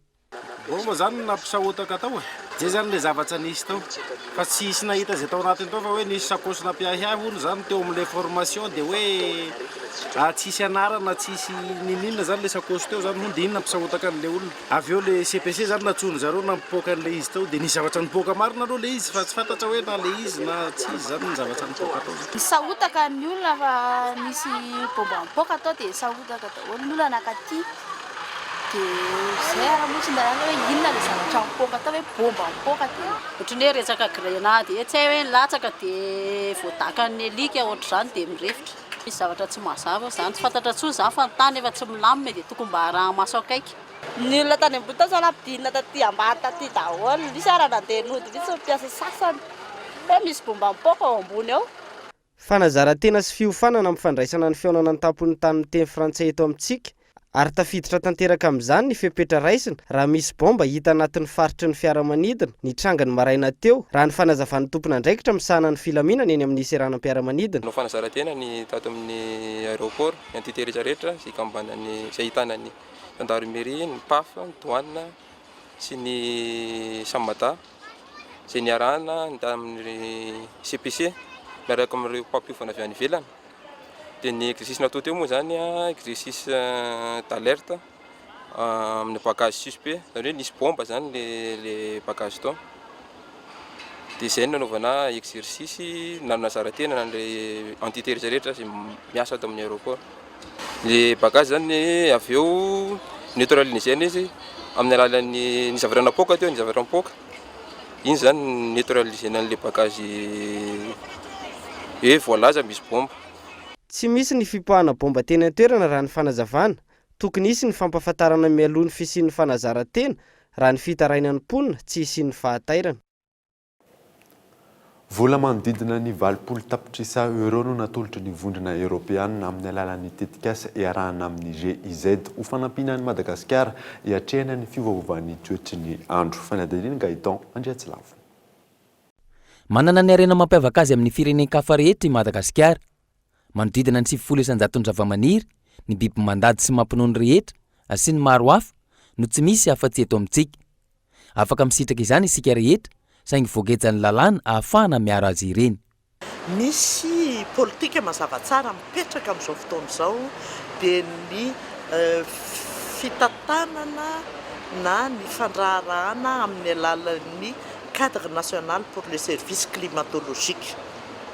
[SPEAKER 24] Bomba zany no nampisahotaka tao e! Zay zany le zavatra nisy tao. Fa tsy hisy nahita zay tao anatiny tao fa hoe nisy sakaosy nampiahiahy hono zany teo amle formation de hoe tsisy anarana tsisy ninoninona zany le sakaosy teo zany hono de iny nampisahotaka anle olona. Avy eo le CPC zany nantsoin zareo nampipoaka anle izy tao de nisy zavatra nipoaka marina aloha le izy fa tsy fantatra hoe na le izy na tsy izy zany ny zavatra nipoaka tao.
[SPEAKER 25] Nisahotaka ny olona fa nisy bomba nipoaka tao de nisahotaka daholo ny olona nakaty. Dia izay ary moa tsy naheno hoe inona ilay zavatra nipoaka tao hoe bomba nipoaka dia.
[SPEAKER 26] Ohatran'ny hoe resaka grenade etsy tsy hay hoe nilatsaka dia voadakan'ny alika ohatr'izany dia mirefotra. Misy zavatra tsy mazava ao izany, tsy fantatra intsony izany fa ny tany efa tsy milamina e dia tokony mba araha-maso akaiky.
[SPEAKER 25] Ny olona tany ambony tao izao nampidinina taty ambany taty daholo, nisy ary nandeha nody mihitsy ny mpiasa sasany hoe misy bomba mipoaka ao ambony ao.
[SPEAKER 23] Fanazaran-tena sy fiofanana amin'ny fandraisana ny fihaonana an-tampon'ny tany miteny frantsay eto amintsika, ary tafiditra tanteraka amin'izany ny fepetra raisina raha misy baomba hita anatin'ny faritry ny fiaramanidina, nitranga ny maraina teo, raha ny fanazavan'ny tompon'andraikitra misahana ny filaminana eny amin'ny seranam-piaramanidina.
[SPEAKER 27] Nanao fanazaran-tena ny tato amin'ny aéroport, ny entité rehetra rehetra izay ikambanan'ny, izay ahitana ny gendarmerie, ny PAF, ny douane sy ny Samada. izay niarahana tamin'ny CPC miaraka amin'ireo mpampiofana avy any ivelany. Dia ny exercice natao teo moa izany exercice d'alerte amin'ny bagage suspect, izany hoe nisy bombe izany le le bagage tao. Dia izay no nanaovana exercice nanazara-tena an'ilay entité rehetra rehetra izay miasa ato amin'ny aéroport. Le bagage zany avy eo neutraliser-na izy amin'ny alalan'ny ny zavatra napoaka teo, ny zavatra nipoaka, iny zany neutraliser-na an'le bagage hoe voalaza misy bomba.
[SPEAKER 23] Tsy misy ny fipoahana baomba teny an-toerana raha ny fanazavana. Tokony hisy ny fampahafantarana mialoha ny fisian'ny fanazaran-tena raha ny fitarainan'ny mponina tsy hisian'ny fahatairana.
[SPEAKER 3] Vola manodidina ny 80 tapitrisa euros no natolotry ny Vondrona Eoropeanina amin'ny alalan'ny tetikasa iarahana amin'ny GIZ ho fanampiana an'i Madagasikara hiatrehana ny fiovaovan'ny toetry ny andro. Fanadihadiana Gaëtan Andriatsilavo.
[SPEAKER 2] Manana ny harena mampiavaka azy amin'ny firenen-kafa rehetra i Madagasikara. Manodidina ny 90 isan-jaton'ny zavamaniry, ny biby mandady sy mampinono rehetra sy ny maro hafa no tsy misy afa-tsy eto amintsika. Afaka misitraka izany isika rehetra saingy voagejan'ny lalàna ahafahana miaro azy ireny.
[SPEAKER 7] Misy politika mazava tsara mipetraka amin'izao fotoana izao dia ny fitantanana na ny fandraharahana amin'ny alalan'ny cadre national pour les services climatologiques.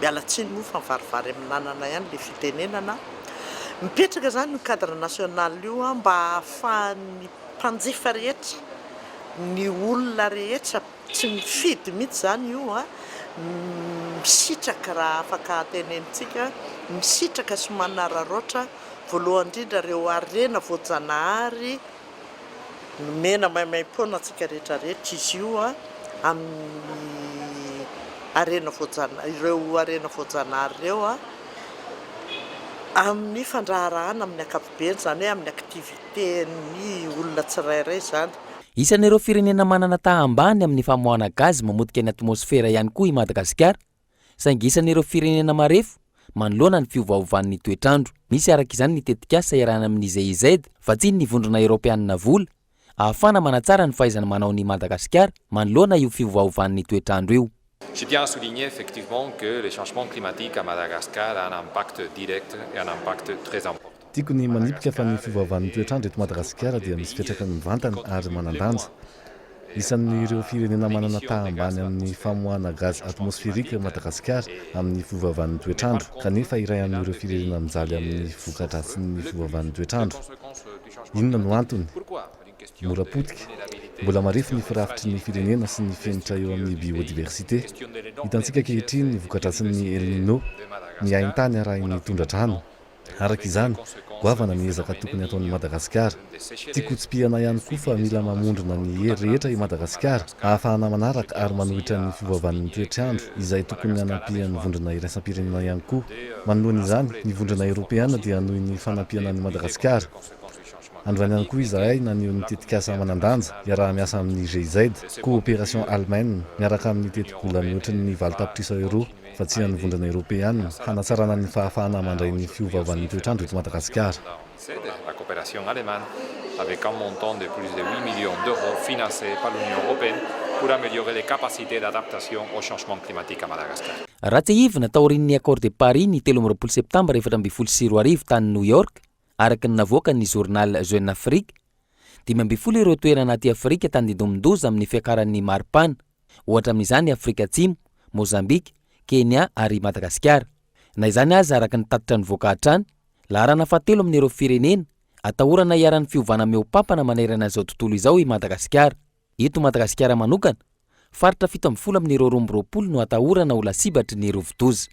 [SPEAKER 7] Miala tsiny moa fa mivarivary amin'ny anana ihany ilay fitenenana. Mipetraka izany io cadre national io mba hahafahan'ny mpanjifa rehetra, ny olona rehetra, tsy mifidy mihitsy izany io an, misitraka raha afaka tenenintsika, misitraka sy manararaotra voalohany indrindra ireo harena voajanahary nomena maimaimpoana antsika rehetra rehetra izy io an, amin'ny harena voajanahary, ireo harena voajanahary ireo an, amin'ny fandraharahana amin'ny ankapobeny, izany hoe amin'ny activité-n'ny olona tsirairay izany.
[SPEAKER 2] Isan'ireo firenena manana taha ambany amin'ny famoahana gaz mamotika ny atmosfera ihany koa i Madagasikara, saingy isan'ireo firenena marefo manoloana ny fiovaovan'ny toetr'andro. Misy araka izany ny tetikasa iarahana amin'ny GIZ, vatsian'ny Vondrona Eoropeanina vola, ahafahana manatsara ny fahaizana manaon'i Madagasikara manoloana io fiovaovan'ny toetr'andro io.
[SPEAKER 9] Je tiens à souligner effectivement que le changement climatique à Madagascar a un impact direct et un impact très important.
[SPEAKER 10] Tiako ny manipika fa ny fiovaovan'ny toetr'andro eto Madagasikara dia misy fiantraikany mivantana ary manan-danja. Isan'ireo firenena manana taha ambany amin'ny famoahana gaz atmospherique Madagasikara amin'ny fiovaovan'ny toetr'andro, kanefa iray amin'ireo firenena mijaly amin'ny voka-dratsin'ny fiovaovan'ny toetr'andro. Inona no antony? Mora potika. Mbola marefo ny firafitry ny firenena sy ny fenitra eo amin'ny biodiversité. Hitantsika ankehitriny ny voka-dratsin'ny El Nino, ny haintany arahin'ny tondra-drano. Araka izany, goavana ny ezaka tokony hataon'i Madagasikara. Tiako hotsipihana ihany koa fa mila mamondrona ny hery rehetra i Madagasikara ahafahana manaraka ary manohitra ny fiovaovan'ny toetr'andro izay tokony hanampian'ny vondrona iraisam-pirenena ihany koa. Manoloana izany, ny vondrona eoropeana dia hanohy ny fanampiana an'i Madagasikara. Androany ihany koa izahay naneho ny tetikasa manan-danja iaraha-miasa amin'ny GIZ, Coopération Alemaine, miaraka amin'ny tetibola mihoatry ny 8 tapitrisa euros vatsian'ny Vondrona Eoropeana hanatsarana ny fahafahana mandray ny fiovaovan'ny toetr'andro eto Madagasikara.
[SPEAKER 9] La coopération allemande avec un montant de plus de 8 millions d'euros financé par l'Union européenne pour améliorer les capacités d'adaptation au changement climatique à Madagascar.
[SPEAKER 2] Raha tsiahivina, taorian'ny Accord de Paris ny 23 septambra 2014 tany New York, araka ny navoakan'ny journal Jeune Afrique, 15 ireo toerana aty Afrika tandindomin-doza amin'ny fiakaran'ny maripana, ohatra amin'izany i Afrika Atsimo, Mozambika, Kenya ary Madagasikara. Na izany aza, araka ny tatitra nivoaka hatrany, laharana fahatelo amin'ireo firenena atahorana hiharan'ny fiovana mihoa-pampana manerana izao tontolo izao i Madagasikara. Eto Madagasikara manokana, faritra 17 amin'ireo 22 no atahorana ho lasibatry ny rivodoza.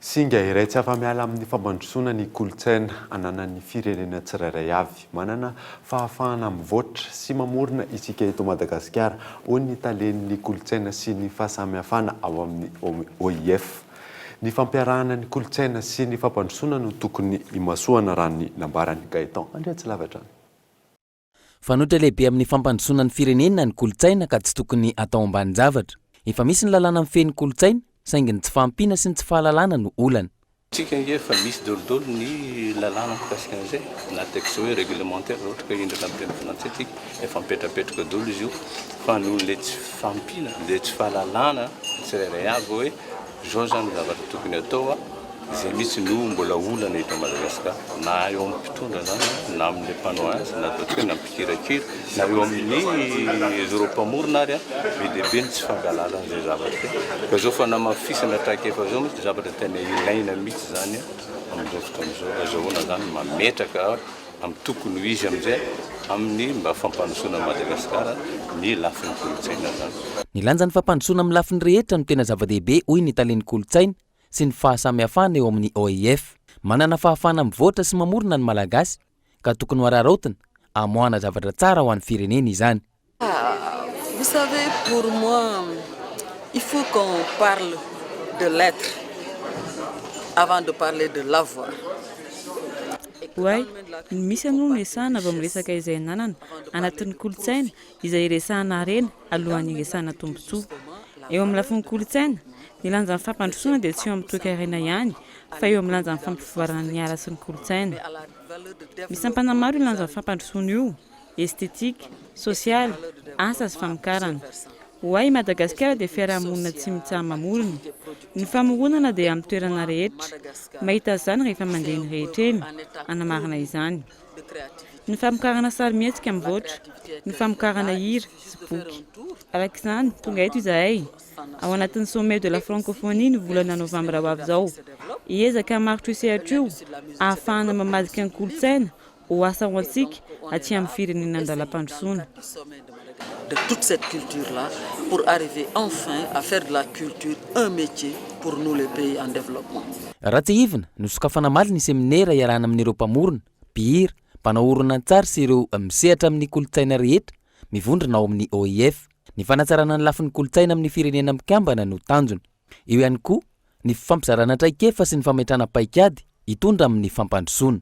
[SPEAKER 3] Singa iray tsy afa-miala amin'ny fampandrosoana ny kolontsaina ananan'ny firenena tsirairay avy. Manana fahafahana mivoatra sy mamorona isika eto Madagasikara, hoy ny talen'ny kolontsaina sy ny fahasamihafana ao amin'ny OIF. Ny fampiarahana ny kolontsaina sy ny fampandrosoana no tokony himasoana raha ny nambaran'i Gaëtan Andriatsilava hatrany.
[SPEAKER 2] Fanoitra lehibe amin'ny fampandrosoana ny firenena ny kolontsaina ka tsy tokony atao ambanin-javatra. Efa misy ny lalàna mifehy ny kolontsaina saingy ny tsy fahampiana sy ny tsy fahalalana no olana.
[SPEAKER 11] Tsika ange efa misy daholo ny lalàna mikasika an'izay, na texte hoe réglementaire raha ohatra ka hindrina amin'ny teny frantsay tsika, efa mipetrapetraka daholo izy io fa noho ilay tsy fahampiana, ilay tsy fahalalana tsirairay avy hoe izao izany ny zavatra tokony atao an. Izay mihitsy no mbola olana eto Madagascar, na eo amin'ny mpitondra izany, na amin'ilay mpanao azy, na ataontsika hoe na mpikirakira, na eo amin'ny ireo mpamorona ary, be dia be ny tsy fahalalana an'izay zavatra izay. Ka izao fanamafisana traikefa izao mihitsy dia zavatra tena ilaina mihitsy izany amin'izao fotoana izao. Azahoana izany mametraka amin'ny tokony ho izy amin'izay amin'ny mba fampandrosoana an'i Madagasikara ny lafiny kolontsaina izany.
[SPEAKER 2] Ny lanjan'ny fampandrosoana amin'ny lafiny rehetra no tena zava-dehibe hoy ny talen'ny kolontsaina. sy ny fahasamihafana eo amin'ny OIF. Manana fahafahana mivoatra sy mamorona ny Malagasy ka tokony ho araraotina hamoahana zavatra tsara ho an'ny firenena izany.
[SPEAKER 8] Vous savez pour moi il faut qu'on parle de l'être avant de parler de l'avoir.
[SPEAKER 12] Ho ahy, ny misy aloha no resahana vao miresaka izay ananana, anatin'ny kolontsaina, izay iresahana harena alohan'ny hiresahana tombontsoa. Eo amin'ny lafiny kolontsaina, ny lanjan'ny fampandrosoana dia tsy eo amin'ny toekarena ihany fa eo amin'ny lanjan'ny fampivoarana ny ala sy ny kolontsaina. Misy sampana maro io lanjan'ny fampandrosoana io, estetika, sosialy, asa sy famokarana. Ho ahy, i Madagasikara dia fiarahamonina tsy mitsaha-mamorona. Ny famoronana dia amin'ny toerana rehetra. Mahita izany rehefa mandeha eny rehetra eny, hanamarina izany. Ny famokarana sarimihetsika mivoatra, ny famokarana hira sy boky. Araka izany, tonga eto izahay, ao anatin'ny Sommet de la Francophonie ny volana novambra ho avy izao. Hiezaka hamaritra io sehatra io, ahafahana mamadika ny kolontsaina ho asa ho antsika aty amin'ny firenena an-dalam-pandrosoana.
[SPEAKER 8] de toute cette culture là pour arriver enfin à faire de la culture un métier pour nous les pays en développement.
[SPEAKER 2] Raha tsiahivina, nosokafana omaly ny seminera iarahana amin'ireo mpamorona, mpihira, mpanao horonantsary sy ireo misehatra amin'ny kolontsaina rehetra mivondrona ao amin'ny OIF. Ny fanatsarana ny lafiny kolontsaina amin'ny firenena mikambana no tanjona. Eo ihany koa ny fifampizarana traikefa sy ny fametrahana paikady hitondra amin'ny fampandrosoana.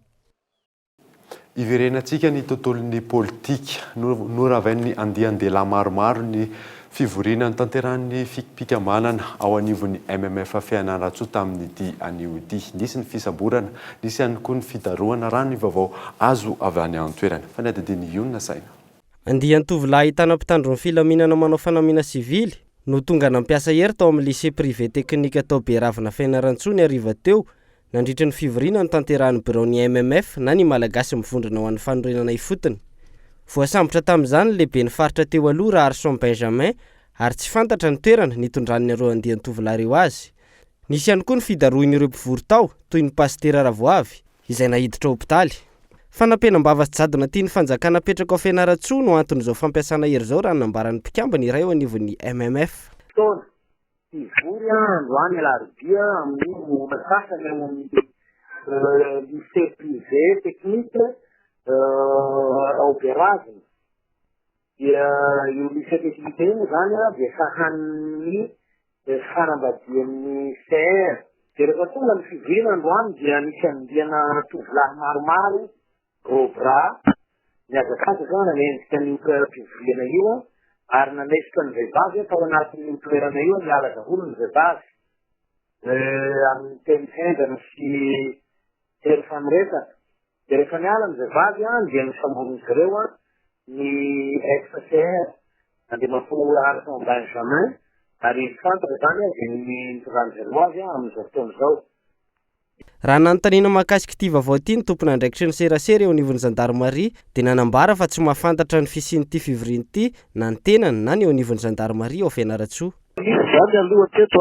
[SPEAKER 3] Iverenantsika ny tontolon'ny politika. Noravain'ny andian-dehilahy maromaro ny fivoriana notanterahin'ny fikambanana ao anivon'ny MMF Fianarantsoa tamin'ity anio ity. Nisy ny fisamborana, nisy ihany koa ny fidarohana raha ny vaovao azo avy any an-toerana. Fanadihadian'i Ionona Saina.
[SPEAKER 23] Andian-tovolahy ahitana mpitandro ny filaminana manao fanamiana sivily no tonga nampiasa hery tao amin'ny Lycée Privé Technique tao Beravina Fianarantsoa ny hariva teo nandritra ny fivoriana notanterahin'ny biraon'ny MMF na ny Malagasy mivondrona ho an'ny fanorenana ifotony. Voasambotra tamin'izany ny lehiben'ny faritra teo aloha Raharison Benjamin ary tsy fantatra ny toerana nitondran'ireo andian-tovolahy ireo azy. Nisy ihany koa ny fidarohin'ireo mpivory tao, toy ny pasitera Ravoavy, izay naiditra hopitaly. Fanampenam-bava sy jadona tian'ny fanjakana apetraka ao Fianarantsoa no anton'izao fampiasana hery izao raha ny nambaran'ny mpikambana iray eo anivon'ny MMF.
[SPEAKER 1] Fotoana. Hivory androany alarobia amin'ny ora sasany ao amin'ny lycée privé technique ao Beravina. Dia io lycée technique io moa izany dia sahanin'ny fanambadian'ny CR. Dia rehefa tonga ny fivoriana androany dia nisy andiana tovolahy maromaro Gros bras, nihazakazaka nanenjika an'io toeram-pivoriana io ary nanaisotra ny vehivavy tao anatin'io toerana io, niala daholo ny vehivavy amin'ny teny henjana sy tery famoretana. Dia rehefa niala ny vehivavy dia nosamborin'izy ireo ny FCR, Andriamatoa Raharison Benjamin, ary fantatra izany dia ny nitondran'izy ireo azy amin'izao fotoana izao.
[SPEAKER 23] Raha nanontaniana mahakasika ity vaovao ity ny tompon'andraikitry ny serasera eo anivon'ny zandarimaria dia nanambara fa tsy mahafantatra ny fisian'ity fivoriana ity na ny tenany na ny eo anivon'ny zandarimaria ao Fianarantsoa.
[SPEAKER 13] Nisy izany aloha teto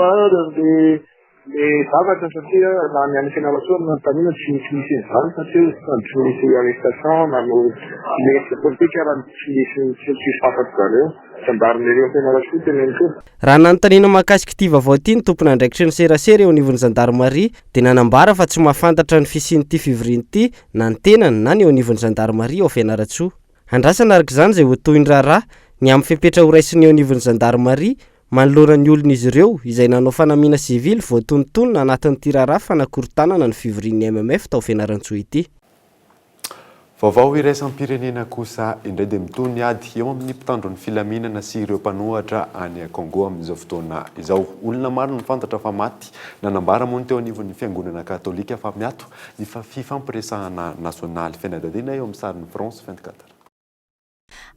[SPEAKER 13] le le zavatra satria na ny any Fianarantsoa no nanontaniana tsy tsy nisy an'izany satria sady tsy nisy arrestation na no tsy nisy politika raha tsy nisy tsy tsisy fantatry zareo. Gendarmerie ao Fianarantsoa teneniko io.
[SPEAKER 23] Raha nanontaniana mahakasika ity vaovao ity ny tompon'andraikitry ny serasera eo anivon'ny zandarimaria dia nanambara fa tsy mahafantatra ny fisian'ity fivoriana ity na ny tenany na ny eo anivon'ny zandarimaria ao Fianarantsoa. Andrasana araka izany izay ho tohin'ny raharaha ny amin'ny fepetra horaisin'ny eo anivon'ny zandarimaria manoloana ny olon'izy ireo izay nanao fanamiana sivily voatonontonona anatin'ity raharaha fanakorontanana ny fivorian'ny MMF tao Fianarantsoa ity.
[SPEAKER 3] Vaovao iraisam-pirenena kosa indray dia mitohy ny ady eo amin'ny mpitandro ny filaminana sy ireo mpanohatra any Congo amin'izao fotoana izao. Olona maro no fantatra fa maty. Nanambara moa ny teo anivon'ny fiangonana katolika fa miato ny fifampiresahana nasionaly. Fianadadiana eo amin'ny sarin'ny France 24.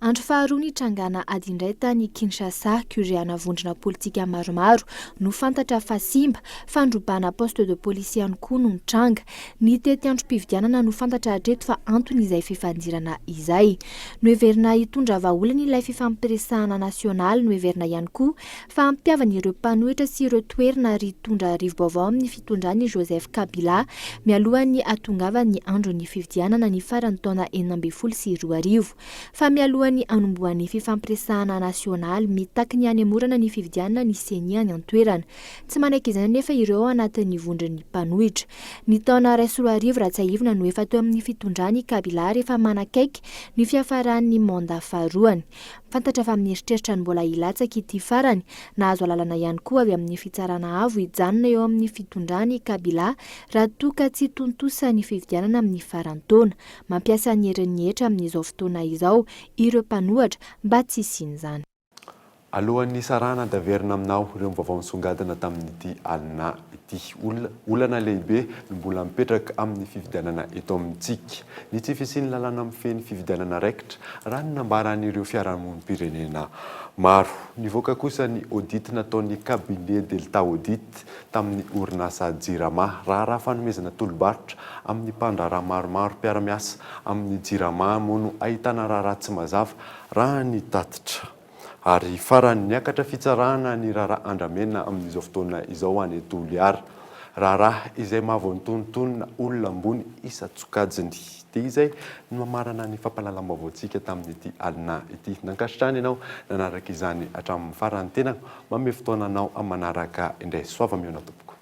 [SPEAKER 6] Andro faharoa nitrangana ady indray tany Kinshasa, QG-ana vondrona politika maromaro no fantatra fa simba, fandrobana poste de police ihany koa no nitranga. Ny tetiandrom-pifidianana no fantatra hatreto fa antony izay fifandirana izay. Noheverina hitondra vahaolana ilay fifampiresahana nasionaly, noheverina ihany koa fa hampihavana ireo mpanohitra sy ireo toerina ary hitondra rivo-baovao amin'ny fitondran'i Joseph Kabila mialohan'ny hahatongavan'ny andron'ny fifidianana ny faran'ny taona 2016. Fa mialohan'ny. Alohan'ny hanombohan'ny fifampiresahana nasionaly mitaky ny hanemorana ny fifidianana ny Ceni any an-toerana. Tsy manaiky izany anefa ireo ao anatin'ny vondron'ny mpanohitra. Ny taona 2001 raha tsiahivina no efa teo amin'ny fitondrana i Kabila ary efa manakaiky ny fiafaran'ny mandat faharoany. Fantatra fa mieritreritra ny mbola hilatsaka ity farany. Nahazo alalana ihany koa avy amin'ny fitsarana avo hijanona eo amin'ny fitondrana i Kabila raha toa ka tsy tontosa ny fifidianana amin'ny faran'ny taona. Mampiasa ny herin'ny hetra amin'izao fotoana izao ireo mpanohatra mba tsy hisian'izany.
[SPEAKER 3] Alohan'ny hisarahana dia averina aminao ireo vaovao nisongadina tamin'ity alina ity. Olana lehibe no mbola mipetraka amin'ny fifidianana eto amintsika. Ny tsy fisian'ny lalàna mifehy ny fifidianana raikitra, raha ny nambaran'ireo fiarahamonim-pirenena maro. Nivoaka kosa ny audit nataon'ny cabinet Delta Audit tamin'ny orinasa Jirama. Raharaha fanomezana tolo-barotra amin'ny mpandraharaha maromaro mpiara-miasa amin'ny Jirama moa no ahitana raharaha tsy mazava raha ny tatitra. Ary farany, niakatra fitsarana ny raharaha andramena amin'izao fotoana izao any Toliara. Raharaha izay mahavoantonontonona olona ambony isan-tsokajiny. Dia izay no mamarana ny fampahalalam-baovaontsika tamin'ity alina ity. Nankasitrahana ianao nanaraka izany hatramin'ny farany. Tena manome fotoana anao manaraka indray. Soava mihaona tompoko.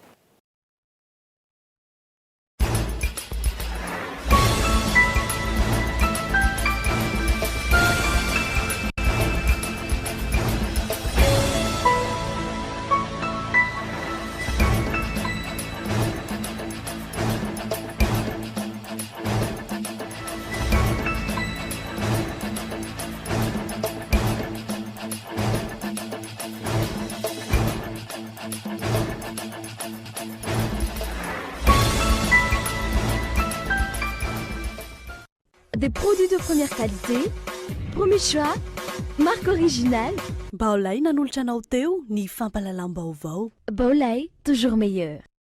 [SPEAKER 14] Des produits de première qualité, premier choix, marque originale.
[SPEAKER 15] Baolai nanolotra anao teo ny fampahalalam-baovao.
[SPEAKER 14] Baolai, toujours meilleur.